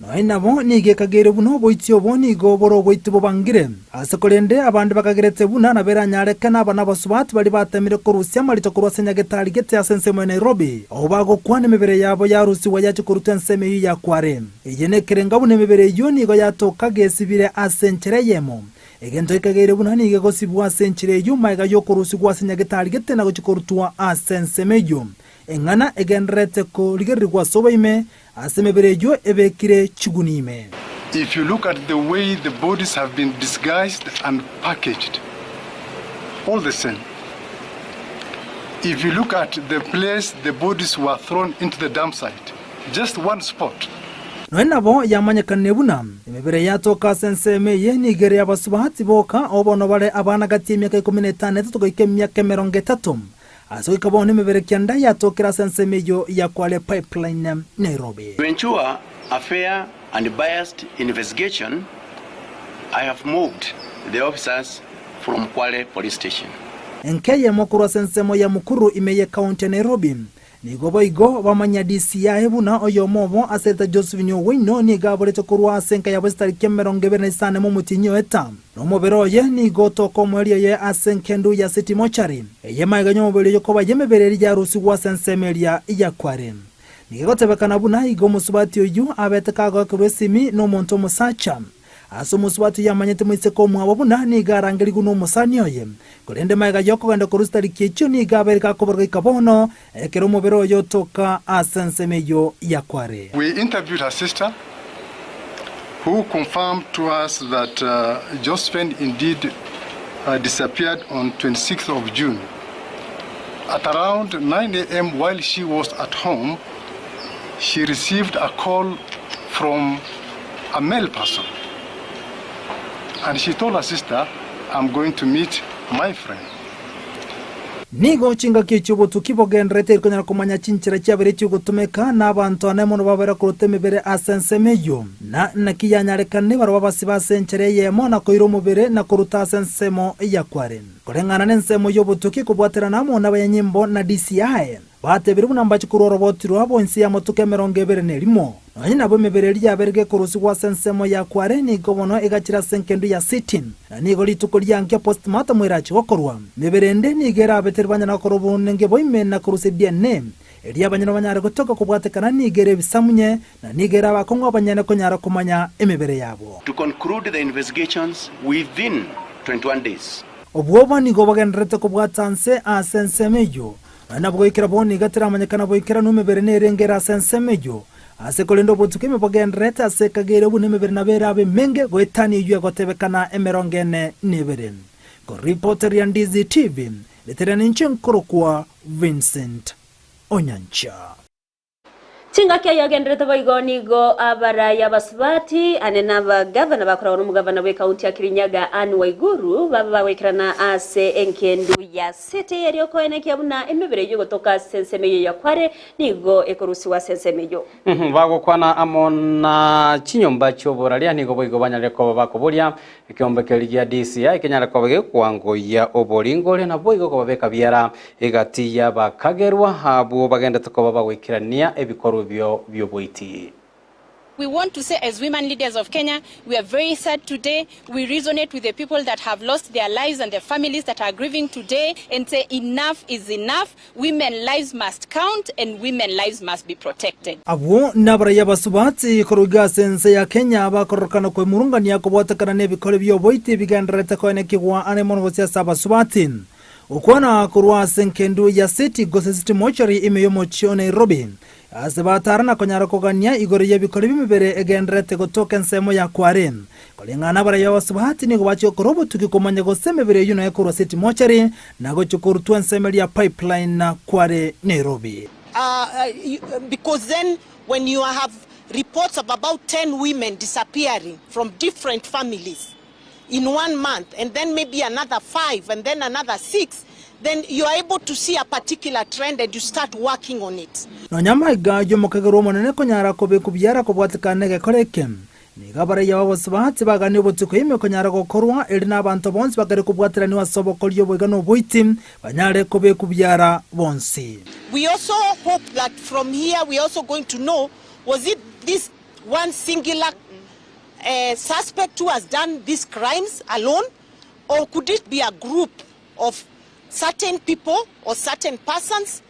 Nonya nabo nigo ekageire buna oboiti obo nigo bore oboiti bobangire. Ase korende abande bakagerete buna nabo eranyarekane abana abasubati baria batemire korusia amarito korwa ase nyagetari gete ase ensemo ya Nairobi, abwo bagokwana emebere yabo yarusigwa yachia korutwa ensemo eyio ya Kware. Eye nekerenga buna emebere eyio nigo yatoka gesibire ase enchera eyemo. Egento ekageire buna nigo egosibwa ase enchera eyio magega y'okorusigwa ase nyagetari gete na gochia korutwa ase ensemo eyio. Eng'ana egendererete korigererigwa ase oboime ase emebere eyio ebekire chiguni ime. If you look at the way the bodies have been disguised and packaged, all the same. If you look at the place the bodies were thrown into the dump site, just one spot. Nonya nabo yamanyekanire buna emebere yatoka ase ensemo eye nigo ere y'abasubati boka, abwo bono bare abana gati y'emiaka ikomi na etano na etato goika emiaka emerongo etato. Ase goika bono emebere kianda yatokire ase ensemo eyio ya Kwale Pipeline, Nairobi. To ensure a fair and biased investigation, I have moved the officers from Kwale Police Station. Enka eyemo korwa ase ensemo ya Mukuru ime y'Ekaunti ya Nairobi. Nigo boigo bamanya DCI buna oyomo obo ase erieta Josephine Owino nigo aborete korwa ase enka yabo chitariki 25 momotienyi o Etamu, na omobere oye nigo otoka omoerio oye ase enkendu ya City Mortuary, eye magega y'omobere oyo koba y'emebere eria yarusigwe ase ensemo eria ya Kware. Nigo egotebekana buna igo omosubati oyio abete kagoakerwa esimi nomonto omosacha. Ase omosubati oyio amanyete moiseke omwabo buna nigo arangerigwe nomosani oye. Korende magega y'okogenda korwa chitariki echio nigo abeire gakoborwa goika bono, ekero omobere oye otoka ase ensemo eyio ya Kware. We interviewed her sister who confirmed to us that Josephine indeed disappeared on 26th of June at around 9am while she was at home she received a call from a male person and she told her sister I'm going to meet my friend. Nigo chingaki echio obotuki bogendererete eri konyara komanya chinchera chiabeire chi'ogotumeka, na abanto ane mono babeire korota emebere ase ensemo eyio. Na naki yanyarekane barabwo abasibe ase enchera eyemo na koira omobere na koruta ase ensemo ya kware. Koreng'ana nensemo y'obotuki kobwaterana amo nabanyanyimbo na DCI, Batebire buna mbache korwa oroboti rwabo inse y'amatuko 21. Nonya nabo emebere eria yabeire gekorusigwa ase ensemo ya Kware nigo bono egachire ase engendu ya Sittim, na nigo rituko ri'ankio postmortem erache gokorwa. Emebere ende nigo erabe teri banyare gokora obonenge boime na korusia DNA, erio abanyene banyare gotoka kobwatekana nigo ere ebisamunye, na nigo erabe akong'u abanyene konyara komanya emebere yabo. To conclude the investigations within 21 days. Obwoba nigo bogendererete kobwata nse ase ensemo eyio, Nonya nabo goikera bono iga teramanyekana boikeranu emebere nerenge ere ase ensemo eyio. Ase korende obotuko ime bogendererete ase ekagera buna emebere nabo erabe emenge goetania eyio egotebekana 42. Nkoripoteria Ndizi TV, ritere ninche nkorokwa Vincent Onyancha. Chingaki ayio agenderete boigo nigo abarai abasubati ane nabagavana bakoragwa nomogavana bw'ekaunti ya Kirinyaga Anne Waiguru babe bagoikerana ase engendu ya city erio koenekia buna emebere eyio egotoka ase ensemo eyio ya Kware nigo ekorusigwa ase ensemo eyio. Bagokwana amo na chinyomba chi'oboraria nigo boigo banyarire koba bakoboria Ekeombe keria gia DCI kenyare koba gekwangoyia oboringori naboigo kobabeka biara egati y'abakagerwa abwo bagendete koba bagoikerania ebikorwa ebio bi'oboiti. We want to say as women leaders of Kenya, we are very sad today, we resonate with the people that have lost their lives and the families that are grieving today and say enough is enough, Women lives must count and women lives must be protected. Abwo nabaraiyo abasubati korwa iga ase ense ya Kenya bakororokana kwemurungania kobwatekana nebikore bi'oboiti bigendererete koenekigwa are mono gose ase abasubati. Gokwana korwa ase engendu ya City gose City Mortuary ime y'omochie o Nairobi ase batara na konyara kogania igoro y'ebikore bi'emebere egendererete gotoka ensemo ya Kware. Koreng'ana nabaraiyo abasubati nigo bachia gokora obotuki komanya gose emebere eyio noyo ekorwa City Mortuary na gochia korutwa ensemo eria ya Pipeline na Kware Nairobi. Because then when you have reports of about 10 women disappearing from different families in one month and then maybe another 5 and then another 6 then you are able to see a particular trend and you start working on it. Nonya amaiga y'omokagerwa omonene konyara kobekwa biara kobwatekana negekora eke, Nigo abaraiyo b'abasubati bagania obotuko ime konyara gokorwa, erio nabanto bonsi bakare kobwateranigwa ase obokori oboiga na oboiti, banyare kobekwa biara bonsi. We also hope that from here we are also going to know was it this one singular suspect who has done these crimes alone or could it be a group of certain people or certain persons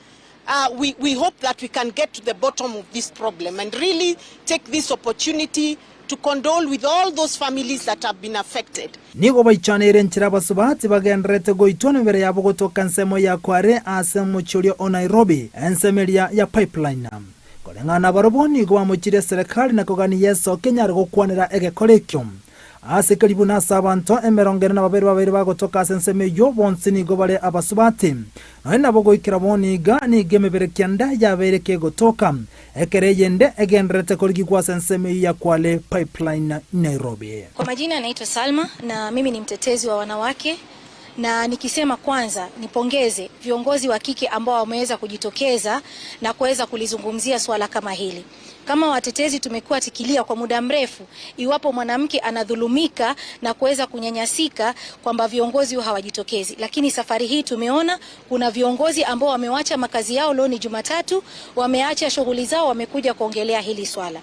we, we hope that we can get to the bottom of this problem and really take this opportunity to condole with all those families that have been affected. Nigo baichaneire enchera abasubati bagendererete goitwa nemebere yabo gotoka ensemo ya Kware ase omochie oria o Nairobi, ensemo eria ya Pipeline. Koreng'ana nabarobwo nigo bamochirie eserekari na kogania Yeso kenyare gokwanera egekora ekio. Ase karibu nase abanto 42 babeire bagotoka ase ensemo eyio, bonsi nigo bare abasubati. Nonya nabo goikera bono iga, nigo emebere kianda yabeire kegotoka, ekero eyende egendererete korigigwa ase ensemo eyio ya Kwale Pipeline, Nairobi. Kwa majina naitwa Salma na mimi ni mtetezi wa wanawake Na nikisema kwanza nipongeze viongozi wa kike ambao wameweza kujitokeza na kuweza kulizungumzia swala kama hili. Kama watetezi tumekuwa tikilia kwa muda mrefu, iwapo mwanamke anadhulumika na kuweza kunyanyasika, kwamba viongozi hawajitokezi, lakini safari hii tumeona kuna viongozi ambao wamewacha makazi yao, leo ni Jumatatu, wameacha shughuli zao, wamekuja kuongelea hili swala.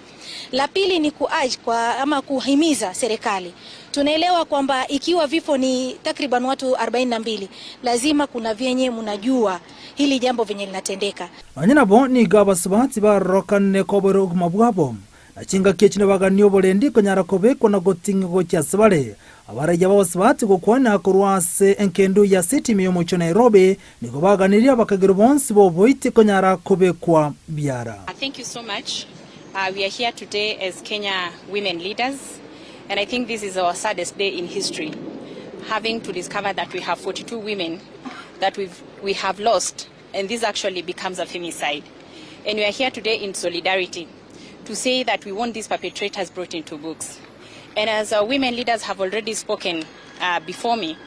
La pili ni kuaj kwa ama kuhimiza serikali. Tunaelewa kwamba ikiwa vifo ni takriban watu 42, lazima kuna vyenye mnajua hili jambo venye linatendeka. Nonye nabo nigo abasubati barorokane kobora obogima bwabo, na chingaki echi nabaganie oborendi konyara kobekwa na goting'a gochia ase bare. Abaraiya b'abasubati gokwana korwa ase engendu ya city y'omochie o Nairobi nigo baganirie abakageri bonsi b'oboiti konyara kobekwa biara. Thank you so much. We are here today as Kenya women leaders, and I think this is our saddest day in history, having to discover that we have 42 women that we have lost, and this actually becomes a femicide. And we are here today in solidarity to say that we want these perpetrators brought into books. And as our women leaders have already spoken before me,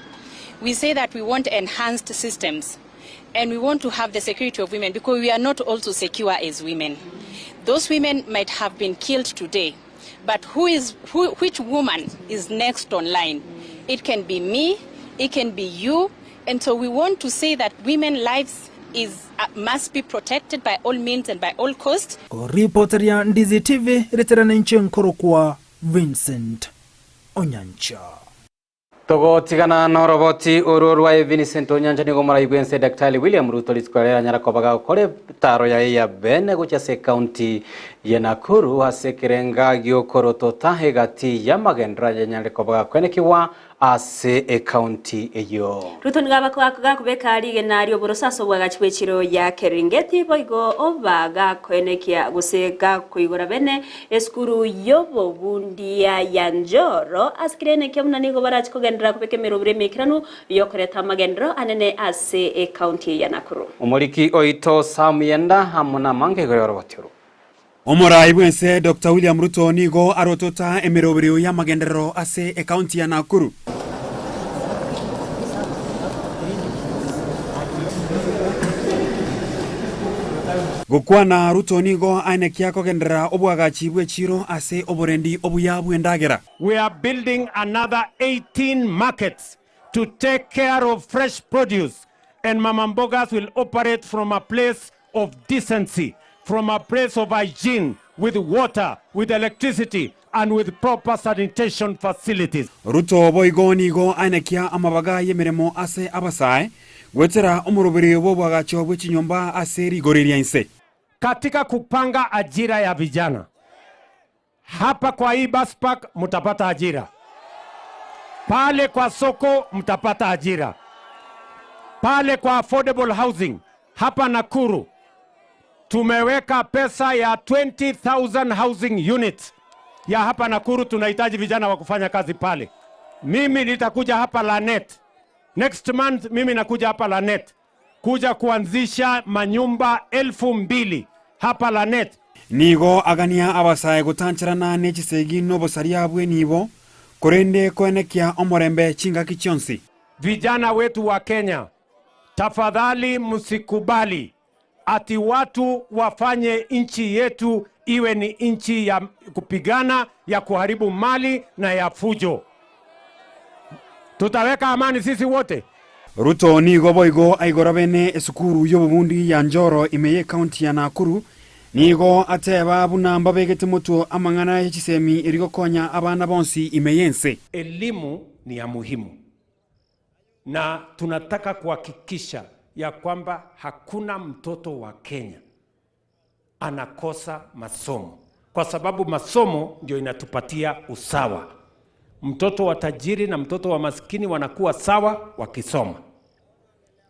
we say that we want enhanced systems and we want to have the security of women because we are not also secure as women. Those women might have been killed today, but which woman is next online? It can be me, it can be you, and so we want to say that women's lives must be protected by all means and by all costs. Koripoteria Ndizi TV reterana inche nkorokwa Vincent Onyancha. Togotigana na oroboti oro rwa Vincent Onyancha nigo moraigwe ense Daktari William Ruto rituko riria anyara kobaga gokora etaro yaye ya bene gochia ase ekaunti ya Nakuru ase ekerenga giokorotota egati ya magendero yanyare kobaga kwenekiwa ase ekaunti eyo. Ruto nigo gakobeka rigena ri'oboroso ase obwagachi bwa echiro ya Keringeti boigo oba gakoenekia gose gakoigora bene esukuru y'obobundia ya Njoro ase kirenekia buna nigo barachi kogenderera kobeka emerobiro emekiranu yokoreta amagendero anene ase ekaunti ya Nakuru. Omoriki oito Sam Yenda amo na amange igoro y'oroboti oro. Omorai bwense Dr William Ruto nigo arotota emeroberio y'amagenderero ase ekaunti ya Nakuru. Gokwana Ruto nigo aenekia kogenderera obwagachi bw'echiro ase oborendi obuya bw'endagera. We are building another 18 markets to take care of fresh produce, and Mama Mbogas will operate from a place of decency, from a place of hygiene, with water, with electricity, and with proper sanitation facilities. Ruto boigo nigo aenekia amabaga y'emeremo ase abasae, goetera omoroberio bw'oboagacho bwe chinyomba ase rigori ria inse. Katika kupanga ajira ya vijana, hapa kwa hii bus park mtapata ajira, pale kwa soko mtapata ajira, pale kwa affordable housing hapa Nakuru tumeweka pesa ya 20,000 housing units ya hapa Nakuru. Tunahitaji vijana wa kufanya kazi pale. Mimi nitakuja hapa Lanet next month, mimi nakuja hapa Lanet kuja kuanzisha manyumba 2,000 hapa Lanet. Nigo agania abasae gotancherana n'echisegi n'obosaria bw'enibo korende koenekia omorembe chingaki chionsi. Vijana wetu wa Kenya, tafadhali msikubali ati watu wafanye nchi yetu iwe ni nchi ya kupigana, ya kuharibu mali na ya fujo. Tutaweka amani sisi wote. Ruto nigo boigo aigora bene esukuru y'obobundi ya Njoro ime y'ekaunti ya Nakuru nigo ateba buna mbabegete motwe amang'ana y'echisemi erigokonya abana bonsi ime y'ense. Elimu ni ya muhimu na tunataka kuhakikisha ya kwamba hakuna mtoto wa Kenya anakosa masomo, kwa sababu masomo ndio inatupatia usawa. Mtoto wa tajiri na mtoto wa maskini wanakuwa sawa wakisoma.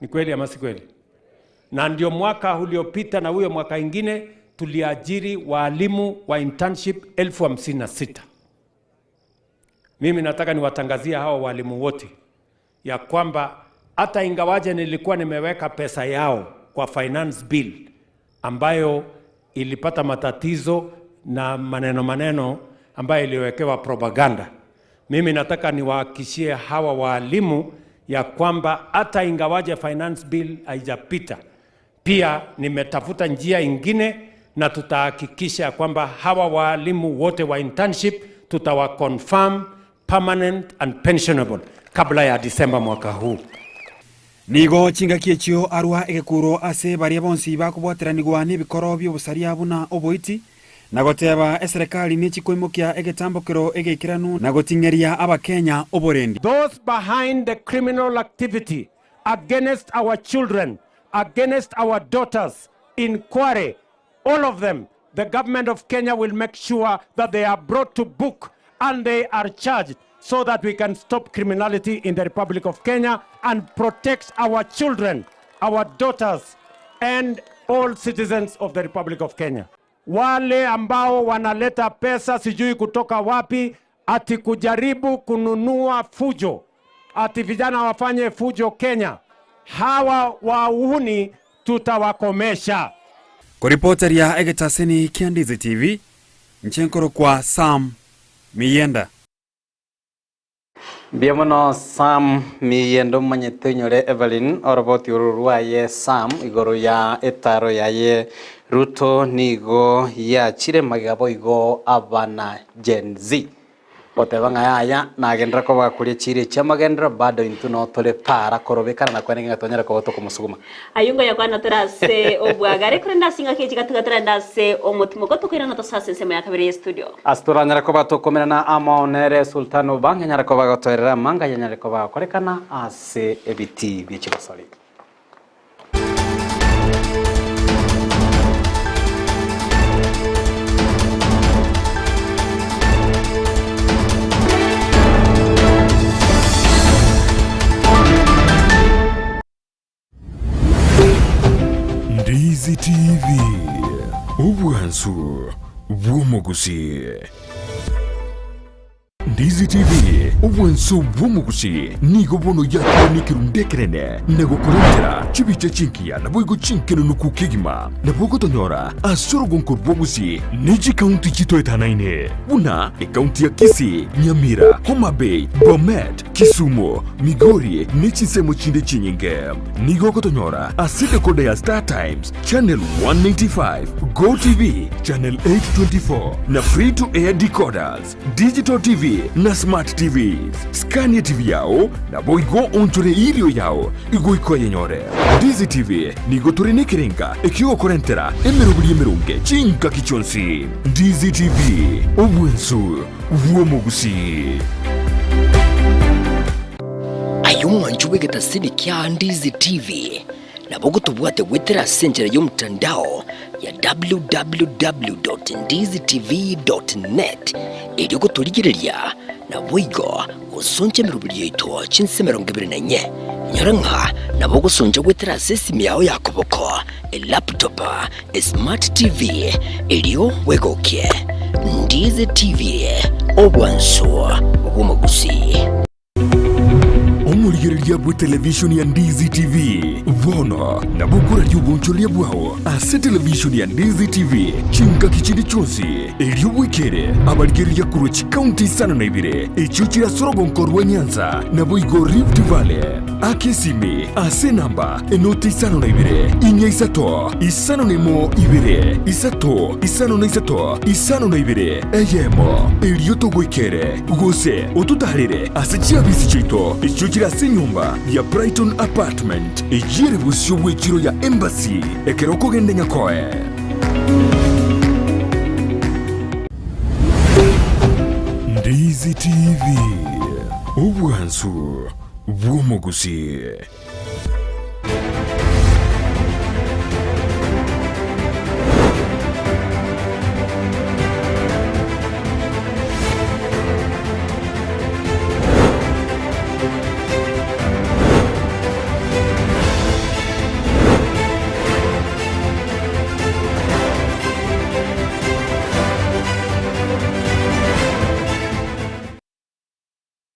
Ni kweli ama si kweli? Na ndio mwaka uliopita na huyo mwaka ingine tuliajiri waalimu wa internship 56,000. Mimi nataka niwatangazie hawa walimu wote ya kwamba hata ingawaje nilikuwa nimeweka pesa yao kwa finance bill ambayo ilipata matatizo na maneno maneno ambayo iliwekewa propaganda, mimi nataka niwahakikishie hawa waalimu ya kwamba hata ingawaje finance bill haijapita, pia nimetafuta njia ingine na tutahakikisha ya kwamba hawa waalimu wote wa internship tutawa confirm permanent and pensionable kabla ya Disemba mwaka huu. Nigo chingaki echio arua egekuro ase baria bonsi bakobwateranigwa nebikoro bi'obosaria buna oboiti, na goteba eserekari nechikoimokia egetambokero egeikeranu na goting'eria Abakenya oborendi. Those behind the criminal activity against our children, against our daughters in Kware, all of them, the government of Kenya will make sure that they are brought to book and they are charged so that we can stop criminality in the Republic of Kenya and protect our children, our daughters, and all citizens of the Republic of Kenya. Wale ambao wanaleta pesa sijui kutoka wapi, ati kujaribu kununua fujo, ati vijana wafanye fujo Kenya, hawa wauni tutawakomesha. Koripoteria egetaseni kia Ndizi TV, nchenkoro kwa Sam Miyenda. Mbuya mono Sam Miyenda omanyete onyore Evelyn oroboti oro rwaye Sam igoro ya etaro yaye Ruto nigo yachire magega boigo abana Gen Z goteba ng'a yaya nagenderera koba koria chire chiamagenderero bado intwe notore para korobekana na kwenenga ng'a twanyare koba tokomosuguma. Ayio ngoyakwana tore ase obwagare, korende ase engaki echi gatiga torende ase omotimoko tokoirana tose ase ensemo ya kabere ye studio. Ase toranyare koba tokomerana amo nere Sultan Obang anyare koba agotoerera amanga ayanyare koba agokorekana ase ebitii bie chigosori. Ndizi TV, obwansu bw'omogusii. Ndizi TV, obwansu bw'omogusii, nigo bono yakire nekerundu ekenene na gokorentera chibicha chingiya naboigo chinkenenuku kegima. Nabo ogotonyora ase orogonko rw'Ogusii ne chikaunti chitoetanaine buna ekaunti ya Kisii, Nyamira, Homa Bay, Bomet, Kisumu, Migori ne chinsemo chinde chinyinge. Nigo ogotonyora ase decoder ya Star Times, Channel 195, Go TV, Channel 824 na Free to Air decoders, Digital TV na Smart TVs. Scan TV yao naboigo onchore irio yao igoika oyenyore. Ndizi TV nigo tore nekerenga ekiogokorentera emeroberi emeronge chingaki chionsi. Ndizi TV, obwensu bw'omogusii. Aye omwancho bw'egetasini kia Ndizi TV, nabo ogotobwate goetera ase enchera y'omotandao ya www.ndizitv.net erio gotorigereria naboigo gosoncha emeroberio yaito chinse 24. Inyora ng'a nabo ogosoncha goetera ase esimi yao ya koboko, elaptop, esmart TV, erio bwegokie. Ndizi TV, obwansu bw'omogusii. Omorigereria bw'etelevishoni ya Ndizi TV bono nabo okoraria obonchoreria bwao ase televishoni ya Ndizi TV chingaki chinde chionsi, erio bwekere abarigereria korwa chikaunti isano na ibere echio chire ase orogonko rwa Nyanza naboigo Rift Valley. Aka esimi ase enamba enoti 52 4 3 51 2 3 53 52 eyemo, erio togoikere, gose ototaarere ase chiabisi chiaito echio chire ase enyomba ya Brighton Apartment, eyio ere bosio bw'echiro ya Embassy ekero okogenda Nyakoe. Ndizi TV, obwansu bw'omogusii.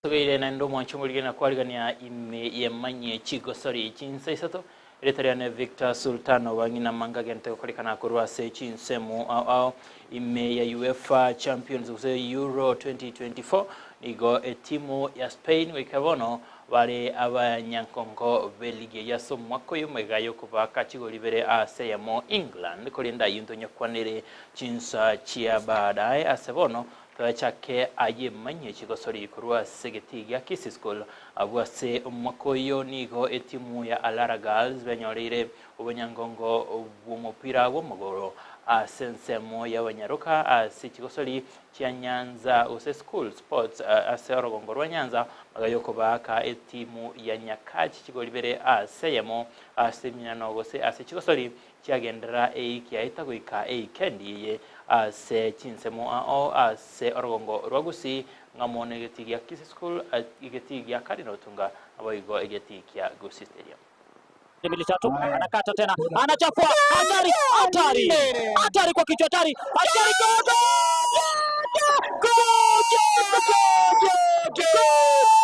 Tobeire naende omwancho omorigeni na kwarigania ime y'emanyie chigosori chinsa isato, erieta riane Victor Sultan Obang'ina Manga gento gokorekana korwa ase chinsemo ao ao ime ya UEFA Champions gose Euro 2024. Nigo etimu ya Spain goika bono bare abanyankongo b'eligi eyio ase omwaka oyo omwega y'okobaka chigori ibere ase eyemo England korende ayio ntonyakwanere chinsa chia baadaye ase bono Toyachake ayemanyie chigosori korwa ase egetii gia Kisii School. Abwo ase omwaka oyo nigo etimu ya Alara Girls benyoreire obonyangongo bw'omopira bw'omogoro ase ensemo y'abanyaroka ase chigosori chia Nyanza gose School Sports ase orogongo rwa Nyanza bagayokobaaka etimu ya Nyakach chigori ibere ase eyemo ase eminano gose ase chigosori Chiagenderera eiki yaeta goika eikendi eye ase chinsemo ao ase orogongo rwa Gusii, ng'amo negetii gia Kisii School, egetii gia Cardinal Otunga, naboigo egetii kia Gusii Stadium. Mbili tatu, anakata tena, anachafua, hatari, hatari, hatari kwa kichwa, hatari, hatari, gol,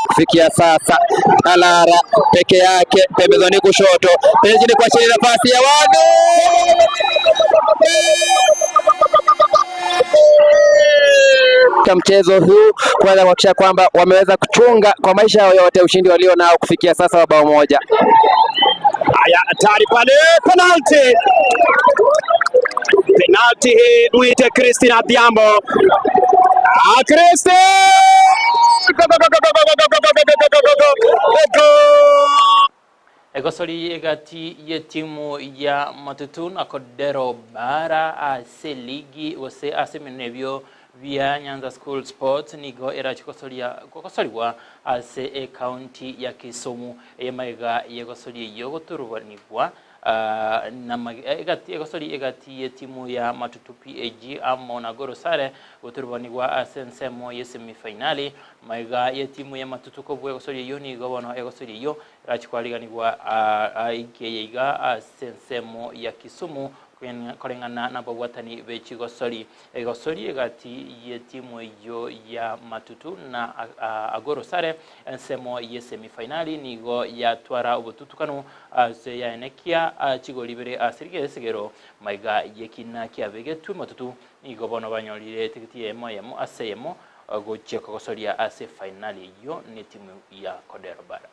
Kufikia sasa Alara peke yake pembezoni kushoto, pembezoni kwa chini, nafasi ya wanu katika mchezo huu kuweza kuhakikisha kwamba wameweza kuchunga kwa maisha yao yote ushindi walio nao kufikia sasa wa bao moja. Haya, hatari pale, penalty, penalty hii mwite Christine Adhiambo. Ah, Christine! Go, go, go, go, go, go, go, go, go, go, go, go, go, go! Egosori egati y'etimu ya Matutu na Kodero Bara ase ligi gose ase emenwa ebio bia Nyanza School Sports nigo erache gosoria gosorigwa ase ekaunti ya Kisumu eye magega y'egosori eyio goturubanigwa Egati egati y'etimu ya Matutu PAG amo na Gor Sare goturubanigwa ase ensemo y'esemi-fainali. Magega y'etimu ya Matutu kobua egosoria eyio nigo bono egosoria eyio erache kwariganigwa eye iga ase ensemo ya Kisumu koreng'ana nababwatani be chigosori. Egosori egati y'etimu eyio ya Matutu na Agoro Sare ensemo y'esemi-fainali nigo yatwara obotutukanu Ase yaenekia chigori ibere ase rigesigero, maiga y'ekina kiabegetwe matutu, nigo bono banyorire etigiti eyemo eyemo ase eyemo gochia kogosoria ase efainali eyio netimu ya Kodero Bara.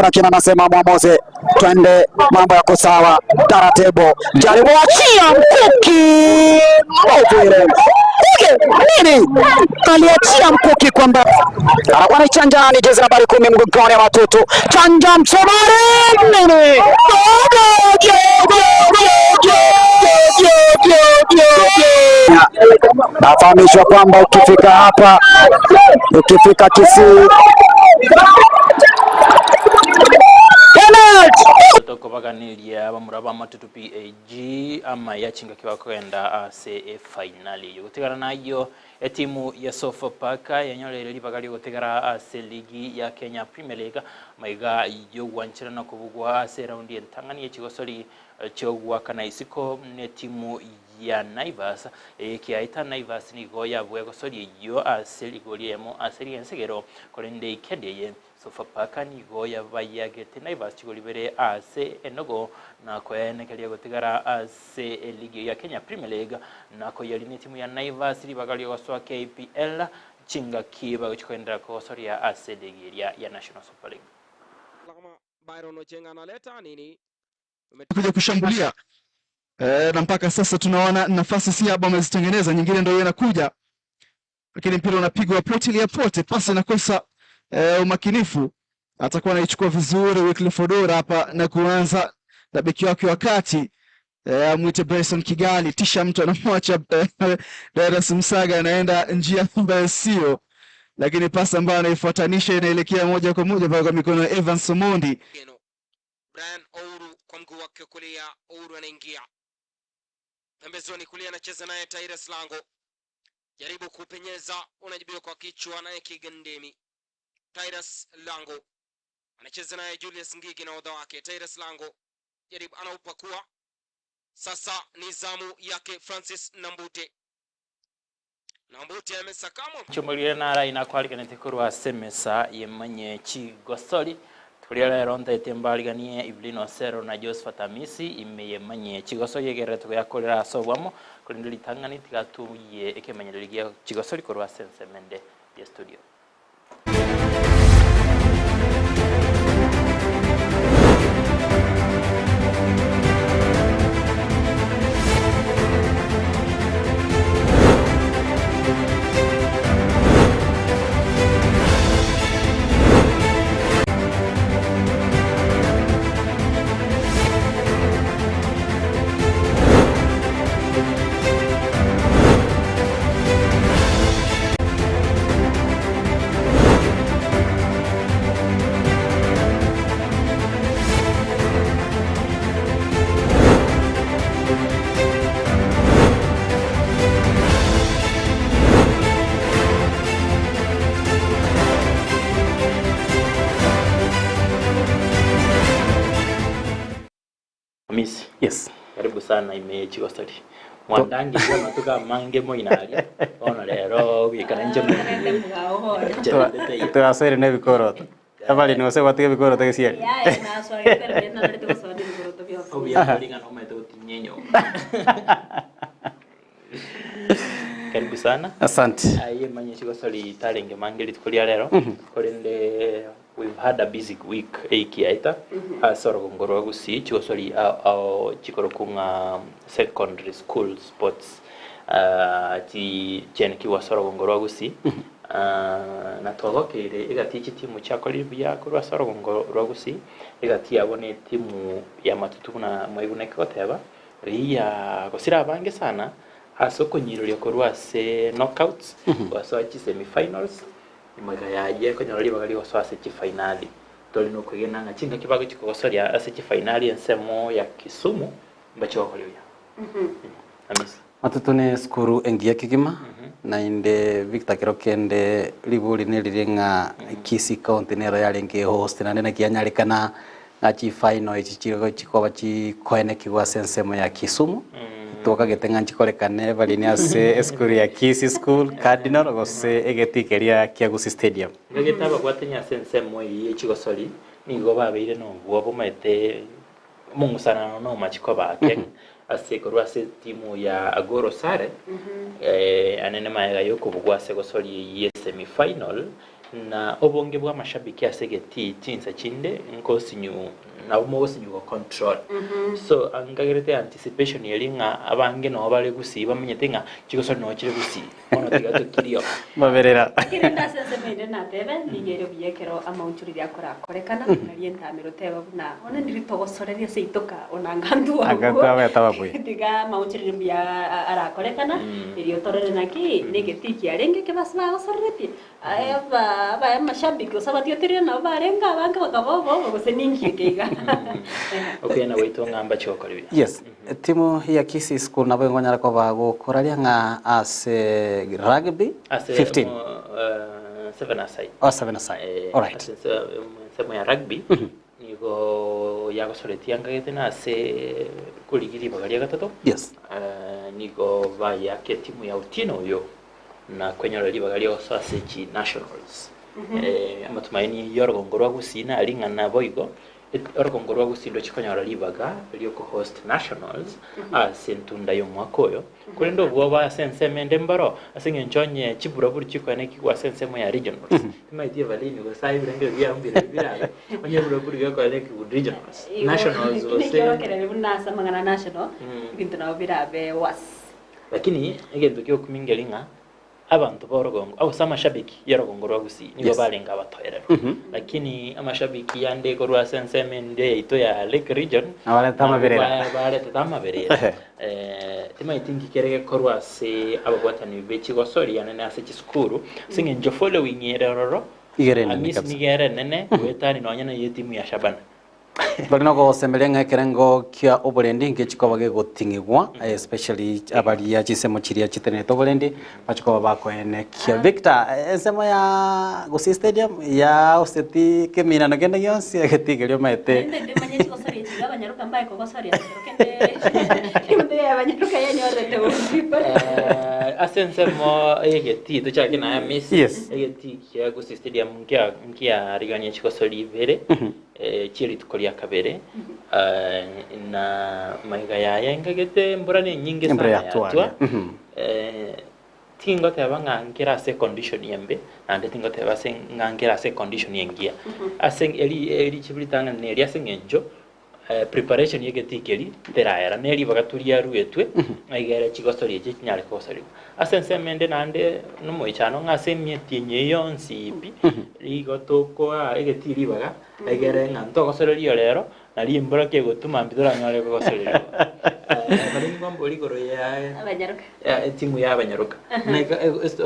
Lakini anasema mwamuzi, twende mambo yako sawa, taratibu, jaribu achia mkuki Movire nini, aliachia mkuki kwamba anakuwa anaichanja, ni jezi nambari 10 mgongoni ya Watoto, chanja msomari nini, nafahamishwa kwamba ukifika hapa, ukifika Kisii Tokobaganeria abamura b'amatutu PAG amaya chingaki bakogenda ase efainali eyio. Gotigara nayio etimu ya Sofapaka yanyoreire ribaga riogotigara ase ligi ya Kenya Premier League maiga yogwancherana kobugwa ase eraundi entang'ani yechigosori chiogoakana isiko netimu ya Naivas. Ekiaeta Naivas nigo yabua egosori eyio ase rigori eyemo ase riensegero korende ikendi eye Sofapaka nigo yabayagete Naivas chigori ibere ase enogo na koenekeria gotigara ase eligi ya Kenya Premier League na koyia netimu ya Naivas ribaga riogosoa KPL chingaki bagochia koenderera kogosoria ase eligi eria ya National Super League. Kuja kushambulia na mpaka sasa tunaona nafasi si haba wamezitengeneza, nyingine ndio inakuja, lakini mpira unapigwa pote pote, pasi inakosa umakinifu. Atakuwa anaichukua vizuri Wycliffe Odora hapa na kuanza na beki wake wa kati amwite Bryson Kigali, tisha mtu anamwacha Darius Msaga anaenda njia ambayo sio, lakini pasi ambayo anaifuatanisha inaelekea moja kwa moja mpaka kwa mikono ya Evans Omondi. Brian Ouru kwa mguu wake kulia, Ouru anaingia pembezoni kulia, anacheza naye Tyrus Lango, jaribu kupenyeza, unajibiwa kwa kichwa naye Kigandemi. Tyrus Lango anacheza naye Julius Ngigi na odha wake Tyrus Lango, jaribu anaupakua sasa, ni zamu yake Francis Nambute. Nambute amesakamwa Chomorire nara inakwariganete korwa ase emesa yemanye chigosori Toria rero ntaete mbariganie Evelyn Osero na Josephat Amisi ime yemanye chigosori egere togoyakorera ase obwamo korende ritang'ani tiga tuye ekemanyererio gia chigosori korwa ase ensemo ende ye studio. Hamisi. Yes. Karibu sana ime chigosori. Mwandangirie amatuko amange moino aria, bono rero goikera inche Twasoire na ebikoroto. Abari nose gwatiga ebikoroto gesieri. Obuya mbori ng'a nomanyete gotinyia enyomba. Karibu sana. Asante. Aye manye chigosori tarenge mange rituko ria rero. Korende we've had a busy week eiki yaeta ase orogongo rwa Gusii chigosori ao ao chikorokwa ng'a secondary school sports ah, chi chianekigwe ase orogongo rwa Gusii. Ah, na twagokeire egati ye chitimu chiakorire buya korwa ase orogongo rwa Gusii, egati yabo ne etimu ya Matutu buna mwaiguna ekegoteba, riya gosira abange sana ase okonyiroria korwa ase knockouts gosoa chisemi-finals, Magega y'ayio ekonyora ribaga ri'ogosoa ase chifainali. Tori nokwegena ng'a chingaki bagochia kogosoria ase chifainali ensemo ya Kisumu mbache gokora buya. Hamisi. Matutu ne esukuru engiya kegima, naende Victor kero kende ribori nerire ng'a Kisii County nero yarenge ehost naende naki yanyarekana ng'a chifinal echi chikoba chikoenekigwa ase ensemo ya Kisumu. Twakagete ng'a nchikorekane barine ase esukuru ya Kisii School, Cardinal gose egetii keria kia Gusii Stadium. Ngagete ababwatani ase ensemo eyio ye chigosori nigo babeire nobwoba bomaete omong'usanano nomachiko bake ase korwa ase etimu ya Agoro Sare anene magega yokobugwa ase gosori eyio ye semi final Na obonge bw'amashabiki ase egetii chinsa chinde nkosinyu nabo mogosinyu go control. So nkagerete anticipation eria ng'a abange noo bare gusii bamenyete ng'a chigosori noo chire gusii bono tiga tokirie oo. Maberera. Kerende ase ensemo ende natebe, nigo ere buya ekero amaonchoreria akorakorekana, nari entamero teba buna, Bono ndiri togosoreria ase itoka onanga ntwagwo. Anga twabete ababuya. Tiga amaonchoreria mbuya arakorekana, erio torore naki negetii kiarenge ekio base bagosoreretie. Aye abaye amashabiki gose abatiotereri nabo barenge abange bakaba obomo gose ninki eke iga. Okwegena gwaito ng'a mbache gokora ebibe. Yes, etimu ya Kisii School nabo engonyara koba gokoraria ng'a ase rugby Ase 15. mo, seven aside. Oh, seven aside. Alright. Ase ensemo ya rugby nigo yagosoretie angagete na ase korigia ribaga ria gatato. Yes. Nigo bayaka etimu ya Otieno oyo na kwenyora ribaga ri'ogosoa ase chi nationals. Amatumaini y'orogongo rwa Gusii nari ng'a naboigo orogongo rwa Gusii ndoche konyora ribaga ri'okohost nationals ase entunda y'omwaka oyo, korende obwoba ase ensemo ende mbaro ase eng'encho onye chiburaburu chikoenekigwa ase ensemo ya regionals, timaeti Evaline gose aye ebirengererio biao mbirobio birabe, onye eburaburu gekoenekigwa regionals, nationals Igo, gose. nekiorokererio buna ase amang'ana a national, ebinto nabo birabe worse. Lakini egento gi'okumia nkeri ng'a abanto b'orogongo gose amashabiki y'orogongo rwa Gusii nigo Yes. barenge abatoereru. Lakini amashabiki ande korwa ase ensemo ende yaito ya Lake Region Abarete nabwo amaberera. baretete amaberera. Timaeti nki kere gekorwa ase ababwatani be chigosori anene ase chisukuru ase eng'encho following ere ororo Igere enene Hamisi kabisa. nigo ere enene goetania nonya na etimu ya Shabana. Bare nogosemeria ng'a ekerengo kia oborendi ngechikoba gegoting'igwa, especially abaria chinsemo chiria chitenenete oborendi bachikoba bakoenekia. Victor, ensemo ya Gusii Stadium yaoseti keminano kende gionsi egetigerio omanyete. Naende ndimanye chigosoria chiria abanyaroka mbae kogosoria ekero kende emonto ya abanyaroka yanyorete bobe. Ase ensemo y'egetii tochake naye Hamisi, Yes. egetii kia Gusii Stadium nkia nkiarigania chigosori ibere. Chie rituko ria kabere, na magega yaye ngagete embura nenyinge Embura sana yatwaria. yatwa. Tingoteba ng'a nkere ase econdition embe, naende tingoteba ase ng'a nkere ase econdition engiya. Ase eri erichibu ritang'ani neri ase eng'encho preparation y'egetii keria teraera, ne ribaga toriaruetwe ng'a ere chigosoria echi chinyare kogosorigwa. Ase ensemo ende naende nomoichano ng'a ase emetienyi eye yonsi pi, rigo tokoa egetii ribaga, egere ng'a ntogosoreria rero, nario embura kegotuma mbi toranyore kogosorerigwa. Baria nigo mbori igoro ya Abanyaroka. etimu ya abanyaroka. Naika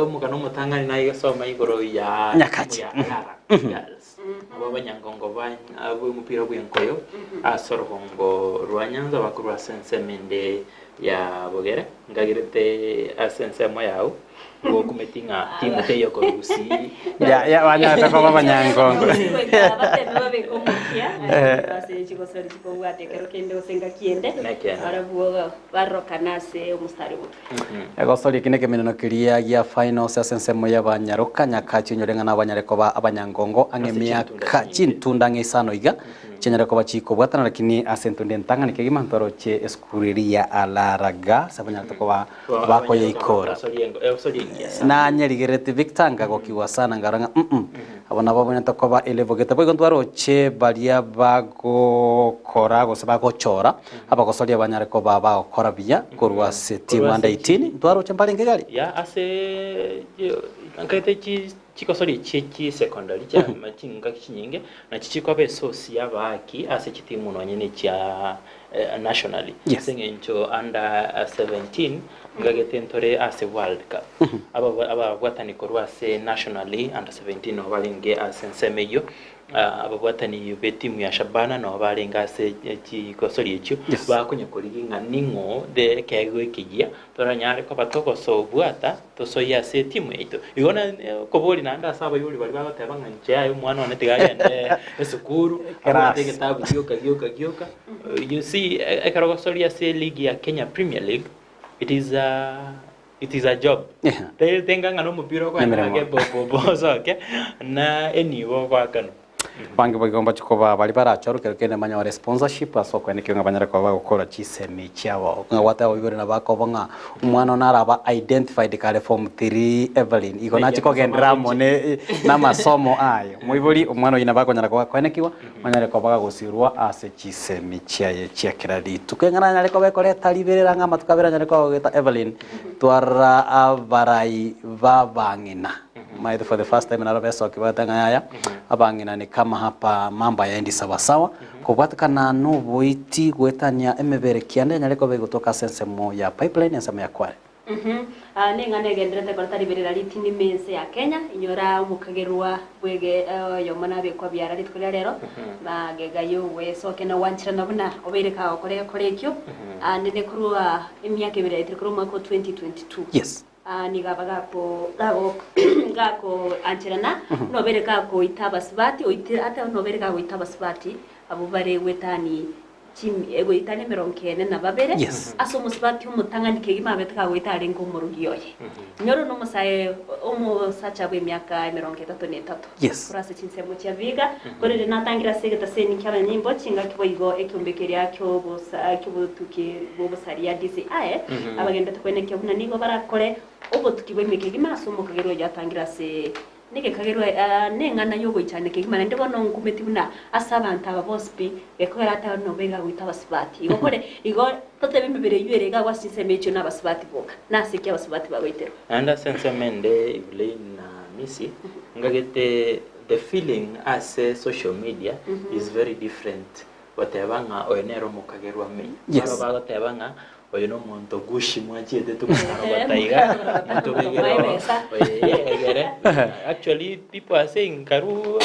omogano omotang'ani nayegesoma igoro ya etimu Nyakachi. ya Lara Girls. Abo abanyangongo ba bw'omopira bw'enkoyo ase orogongo rwa Nyanza bakorwa ase ensemo ende ya bogere ngagerete ase ensemo yao gokumeti ng'a timu teiyo korwa Gusii. Ya, ya, banyarete koba abanyangongo. Goika batebe babe Tobeka omokia Eh. ase chigosori chikobwate ekero kende gose engaki ende Nekeene. barabwo barorokana ase omostari omotwe. Egosori eki nekemeneno keria gia finals ase ensemo y'abanyaroka nyakachi onyore ng'a nabanyare koba abanyangongo ang'e emiaka chintunda ang'e isano iga chianyare koba chikobwatana lakini ase entunda entang'ani kegima ntwaroche esukuru eria ya Alaraga ase abanyarete koba bakoyeikora. Nanyerigereti Victor nkagokigwa sana nkarora ng'a mm abo nabo babwenerete koba elevel gete. Boigo ntwaroche baria bagokora gose bagochora abagosoria banyare koba bagokora buya korwa ase team Korwa under ase 18 ntwaroche mbarenge gari. Ya ase nkaete chi chigosori echi chi secondary chia chingaki chinyinge nachi chikoba esource ya abaaki ase chitimu nonye na echia nationally. Yes. Ase eng'encho under 17 ngagete ntore ase world cup. Aba ababwatani korwa ase nationally under 17 nabo barenge ase ensemo eyio, ababwatani b'etimu ya Shabana nabo barenge ase chigosori echio, Yes. bakonya korigia ng'a ning'o the ekeegwa ekeyia toranyare koba togosobwata tosoyie ase etimu yaito. Igo na okoboria naende ase abaibori baria bagoteba ng'a inche aye omwana one tiga agende esukuru, abwate Class. egetabu gioka gioka gioka, you see ekero ogosoria ase eligi ya Kenya Premier League, it is a it is a job. Yeah. Te- Tenga ng'a na omopira okoenda Nemeremo. ake bo- bo- bosoke, na enibo ogoakanwa. Abange boigo mbache koba baria barachorwe kero kende banyore sponsorship ase okoenekia ng'a banyare koba bagokora chisemi chiabo. Ng'a gwateba oibore nabo akoba ng'a omwana one araba identified kare form 3 Evelyn igo nache kogenderera amo ne namasomo aye. Moibori omwana oyio nabo akonyara koba akoenekiwa onyare koba gagosirwa ase chisemi chiaye chia kera rituko. Eng'ana yanyare koba ekoreta riberera ng'a amatuko abere anyare koba agogeta Evelyn twarora abarai b'abang'ina. Maete for the first time naro besoki bagoteba ng'a yaya abang'ina ni kama hapa mambo hayaendi sawasawa kobwatekana noboiti goetania emebere kianda enyare koba egotoka ase ensemo ya pipeline ensemo ya Kwale. Ah, neng'ana egenderete koreta riberera ritinime ense ya Kenya, inyora omokagerwa bwege oyomo nabekwa biara rituko ria rero, magega y'ogwesokia na gwancherana buna obeire kagokora egekora ekio, ande korwa emiaka ebere yaetire korwa omwaka o 2022. Yes. Aa nigo aba gako gago gakoancherana nobere gakoita abasubati oite ata nobere gagoita abasubati abwo bare goetani chim egoetania emerongo ene na babere Yes. ase omosubati omotang'ani kegima abete kagoita arenge omorogi oye. Nyoro nomosae omosacha bw'emiaka emerongo etato na etato. Yes. Korwa ase chinsemo chia Vihiga, korende natangire ase egetaseni ki'abanyanyimbo chingaki boigo ekeombe keria ki'obosa ki'obotuki bw'obosaria DCI, abagenderete koenekia buna nigo barakore obotuki bwa kegima ase omokagerwa oyio atangire ase negekagerwa neng'ana y'ogoichania kegima naende bono nkumeti buna ase abanto aba bonsi pi gekogera ata nobe iga goita abasubati. Igo kore igo totebe emebere eyio ere iga agwo ase chinsemo echio nabasubati boka. Nase ki abasubati bagoiterwa? Naende ase ensemo ende Evelyn na Missy, ngagete the feeling ase social media is very different goteba ng'a oyo nere omokagerwa amenye. Yes. Barabwo bagoteba ng'a oyo nomonto gushi mwachiete tomonarogota iga, motobegere oo, oyo egere. Actually people are saying karu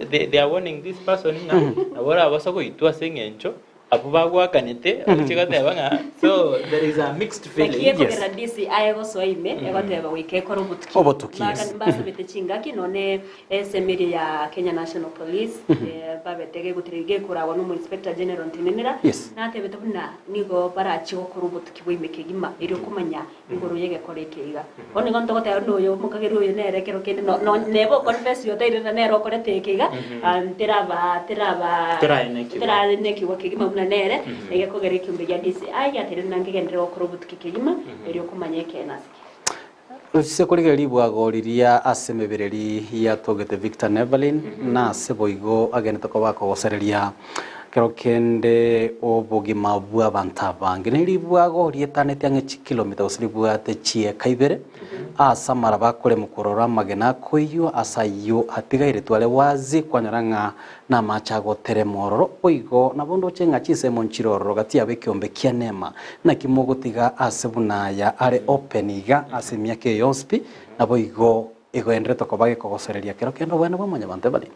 they, they are warning this person ng'a nabo orabase goitwa ase eng'encho abwo bagwakanete oche goteba ng'a so there is a mixed Naki feeling. ekogera DCI egosoa ime egoteba goika ekore obotuki. Obotuki, yes. Mbaka- Mbasabete chingaki nonye esemo eria ya Kenya National Police babete gegotire gekoragwa na omo-inspector general ntenenera Yes. natebete buna nigo barachie gokora obotuki bwa ime kegima erio komanya igoro y'egekora eke iga. Bono nigo ntogoteba buna oyo omokageri oyo nere ekero kende no- no neba oconfess otairire nere okorete eke iga teraba teraba Teraenekigwa. teraenekigwa kegima buna nere egekogera ekiombe gia DCI giateire buna nkegenderere gokora obotuki kegima erio komanya ekeene ase kere. Ase korigereria ribwago riria ase emebere eri yatogete Victor Nevelyn, na ase boigo agenete koba akogosereria kero kende obogima bw'abanto abange. Ne ribwago rietaneti ang'e chikilomita gose ribwate chieka ibere, ase amaraba akoremwa korora amagena akoiywa ase ayio atigairetwe are wazi kwanyora ng'a Namache agoterema ororo, boigo nabo ndoche ng'a chinsemo nchire ororo gati yabo ekeombe kia Neema. Naki mogotiga aase buna aya are open iga ase emiaka eye yonsi pi, naboigo egoenderete koba gekogosereria kero kende obweene bwa Mwanyabanto ebare.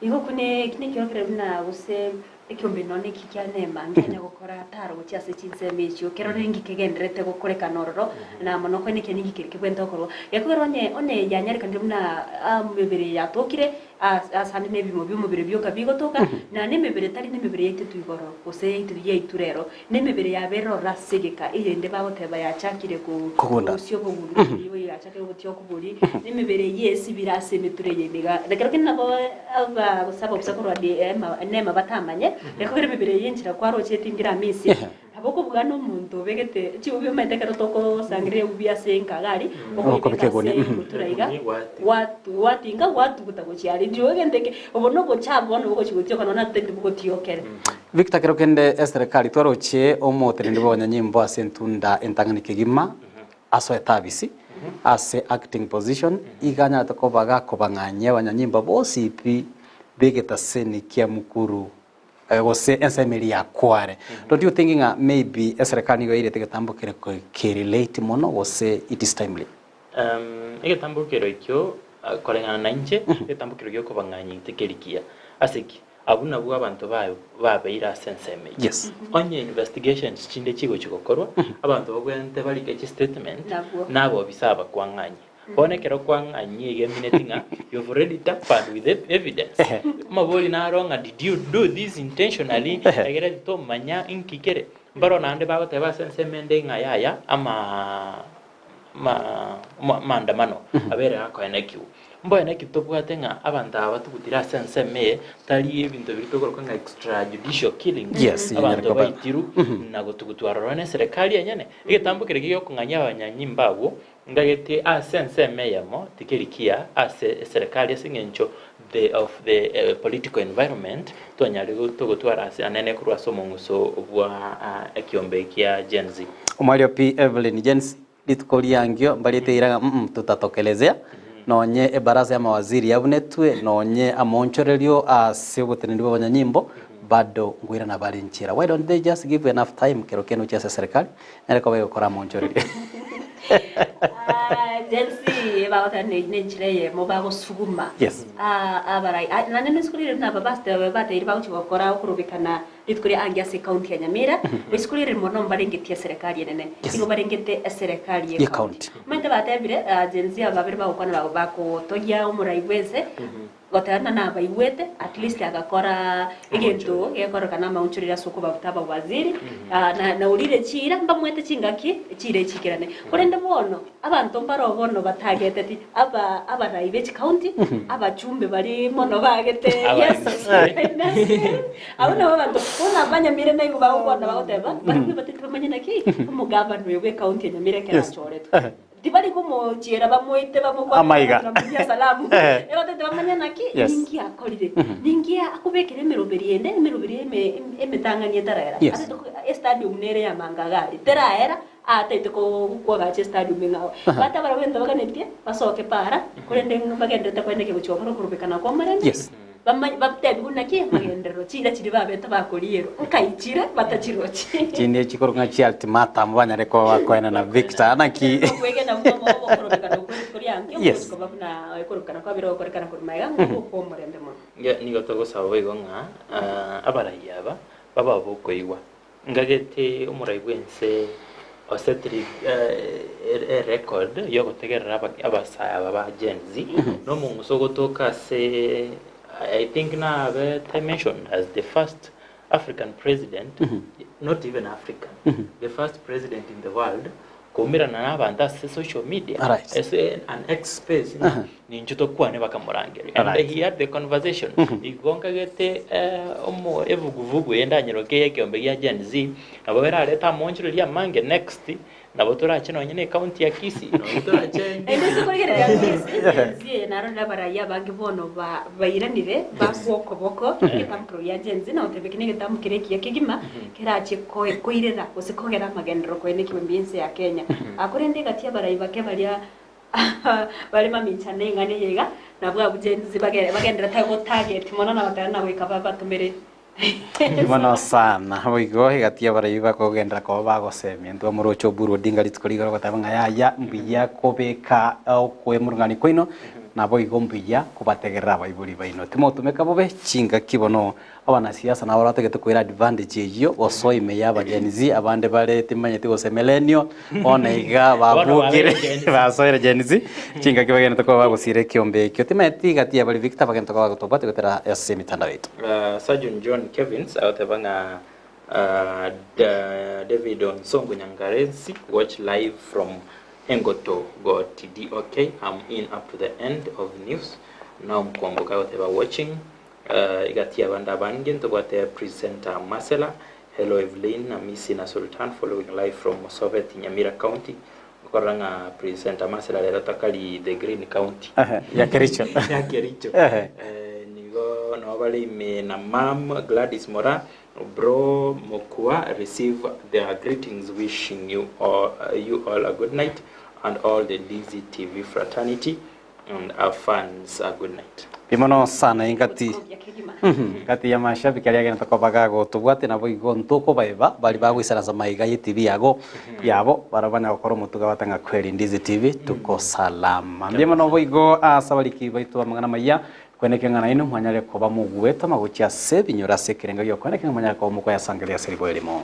Igo okwo ne ekiorokererio buna gose. Ekeombe nonya neki kia neema nkianya gokora taro gochia ase chinsemo echio, kerore ninki kegendererete gokorekana ororo, na mono koe nekia ninki keri kebwenerete gokorwa. Gekogera onye onye yanyarekanire buna emebere yatokire as asande na ebimo bi'omobere bioka bigotoka, na nemebere tari nemebere yaitetwe igoro, gose yaitwe yaitwe rero, nemebere yaberire ororo ase egeka, eyende bagoteba yachakire ko Kogunda. korusia obogundu boria yachakire gotioka obori, nemebere eyio esibire ase emetura eye ime iga. Ekero kende nabo aba gose ababisa korwa ema nema batamanye, ekogera emebere eye enchera kwaroche etingire amisi, nabo okobua na omonto obegete chiubi omanyete ekero tokosangereria eubi ase enka iga aria, okoyebeka Okobeka ase egunia, mhm. emutura iga, gwatu gwatinga gwatuguta gochia aria. Rirorio egento eke, obo na obochafu bono bogochia gotioka nonya totagete bogotiokere. Victor kero kende eserekari twaroche omoteneneri bw'abanyanyimbo ase entunda entang'ani kegima asoe tabisi ase acting position iga anyarete koba gakobang'anyia abanyanyimba bonsi pi b'egetaseni kia Mukuru gose ensemo eria ya Kware. Don't you think ng'a maybe eserekari nigo yairete egetambo kere kere late mono gose it is timely? Egetambo kero ekio koreng'ana nainche, egetambo kero giokobang'anyia tikeri kiya. Ase ki? Abwo nabwo abanto baye babeire ase ensemo eyio. Yes. Onye investigations chinde chigochia gokorwa, abanto babwenerete barike chistatement, Nabwo. na abobisa aba kwang'anyia. Bono ekero kwang'anyia iga emineti ng'a you've already tampered with the evidence. Amabori naro ng'a did you do this intentionally, egere titomanya inki kere. Mbaro naende bagoteba ase ensemo ende ng'a yaya ama maandamano abere gakoenekiwa. Mboeneki tobwate ng'a abanto aba batugutire ase ensemo eye tari ebinto biria tokoroka ng'a extrajudicial killings, Yes, abanto yenyare koba. baitirwe na gotugutwa aroro na eserekari enyene. Egetambo keria kegokong'anyia abanyanyimbo abwo ngagete ase ensemo eyemo tikeri kiya ase eserekari ase eng'encho the of the political environment twanyarire togotwara ase anene korwa ase omong'uso bwa ekiombe kia Gen Z. Omwario pi Evelyn Jens rituko riangio mbariete eira ng'a mm tutatokelezea nonye ebarasa ya mawaziri yabunetwe nonye amoonchorerio ase oboteneneri bwa abanyanyimbo bado nkoirana bare nchera why don't they just give enough time kero kende gochia ase eserikali nere koba egokora amoonchorerio. Gen Z bagoteba ne nenchera eyemo bagosuguma Yes. abarai naende rituko riria buna aba bateire bagochia gokora okorobekana Rituko ria ange ase ecounty ya Nyamira, rituko riri mono mbarengeti eserekari enene, nigo barengete eserekari ye county. Omanyete batebire Gen Z aba babere bagokwana bago bakotogia omorai bwense, goteba buna nabaigwete at least agakora egento gekorekana amaonchoreri ase okobabuta abawaziri, na naurire chiira mbamwete chingaki chiira echiikerane. Korende bono abanto mbaroo bono batageteti aba abarai be chicounty, abachumbe baria mono bagete yes Abwo nabo abanto bono abanyamira naigwe bagokwana bagoteba, barabwo batari tibamanye naki omogavana oyo bw'ecounty ya Nyamira ekero achoretwe. Tibari komochiera bamoite bamokwane Amaiga. bamoramuria salamu. Ebatari tibamanya naki ninki akorire. Ninki akobekera emeroberi ende, emeroberi eme emetang'ani etaraera. Ase toko estadium nere ya Mangagari teraera aataete ko koagacha estadium eng'ao. But abarabwo egento baganetie basoke para korende bagenderete koendekia gochia gokora okorobekana kwa omorembe. Bamanye batebiwe naki amagenderero chiira chiria babete bakorierwa, nkai chire batachirochi. Chinde chikorokwa ng'a chiultimatum banyare koba bakoenana Victor naki Okwegena buna obo okorobekana okwe rituko riankio Yes. ngochi koba buna okorobekana kwabere gokorekana korwa magega ng'o okw'omorembe mono. Nge- Nigo togosaba boigo ng'a ah, abarai aba babe abokoigwa. Ngagete omorai bw'ense osetiri erecord yogotegerera abasae aba ba Gen Z, na omong'uso ogotoka ase I think nabete mentioned as the first African president, not even African, the first president in the world koumerana na abanto ase social media, ase an X space ng'a Ninchu tokwane bakamorangeria. And he had the conversation. Igo nkagete eh, omo evuguvugu eye ndanyeroke y'ekeombe gia Gen Z, nabo erarete amoonchoreria amange next, nabo torache nonye na ecounty ya Kisii, nonye torache Naende ase okorigereria Kisii, Gen Z eye narorire abarai abange bono ba bairanire bakwa okoboko egetamukero gia Gen Z na goteba eki negetamukero ekiya kegima kerache koe koirera gose kogera amagenderero koe nekiombe ense ya Kenya. Korende egati abarai bake baria Bare mamincha neng'ana eye iga, nabwo abwo Gen Z bagenderete gotarget mono na goteba na goika babatomere. Mono sana. Boigo egati y'abaraibi bakogenderera koba bagosemia intwe omoroche Oburu Odinga rituko rigoro goteba ng'a yaya mbuya kobeka okwemurungania kwaino. Naboigo mbuya kobategerera abaibori baino. Timotumeka bobe chingaki bono abanasiasa nabo baratagete koira advantage eyio gosoa ime ya aba Gen Z abande bare timanyeti gose millennial bono iga Bono babukire babeire Gen Z. basoire Gen Z chingaki bagenderete koba bagosira ekiombe ekio. Timanyeti gati ya baria Victor bagenderete koba bagotobwatia gotera ase emitandao yaito. Surgeon John Kevins agoteba ng'a David Onsongo Nyangarensi watch live from Engoto got DOK am in up to the end of news Naom Kwamboka agoteba watching Igati abande abange ntobwate presenter Marcella Hello Evelyn Amisi na Sultan following live from Mosobeti Nyamira County Okorora ng'a presenter Marcella rero takari the green county Ehe, ya Kericho. ya Kericho Ehe. Eh, nigo nabo bare ime na mam Gladys Mora Bro Mokua receive their greetings wishing you all, you all a good night and all the Ndizi TV fraternity and our fans a good night. Bimono sana ingati gati ya mashabiki aria agenete koba gagotobwatia naboigo ntokobaeba baria bagoisaransa maiga ye TV yago yabo baria banya gokora omotuga bate ng'a kweri Ndizi TV tuko salama. Mbuya mono boigo ase abariki baito b'amang'ana amaya Kwenekio ng'a nainwe mwanyare koba mogwetoma gochia ase ebinyoro ase ekerengo gi'okwenekio ng'a mwanyare koba mokoyasangereria ase riboyo erimo.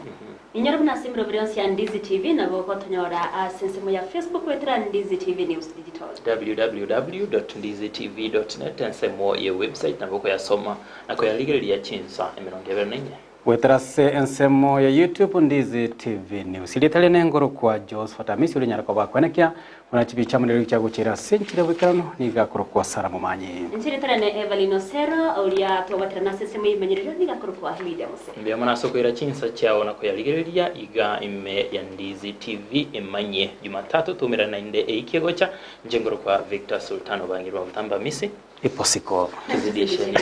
Inyora buna ase emeroberi yonsi ya Ndizi TV nabo ogotonyora ase ensemo ya Facebook goetera Ndizi TV News Digital. www.ndizitv.net ensemo ye website nabo okoyasoma na koyarigereria chinsa 24. Goetera ase ensemo ya YouTube Ndizi TV News. Erieta riane ngorokwa Josephat Amisi oria onyare koba akwenekia buna chibicha amo neriogi chiagochera ase enchera y'oboikeranu nigo akorokwa Sarah Momanyi. Inche erieta riane Evelyn Osero oria twagwaterana ase ensemo y'ebimanyererio nigo akorokwa Lydia Mose. Mbuya mono ase okoira chinsa chiao na koyarigereria iga ime ya Ndizi TV emanyie Jumatatu toumerane naende eiki egocha. Inche ngorokwa Victor Sultan obangirwe Mutamba Amisi. Iposiko. Tuzidisheni.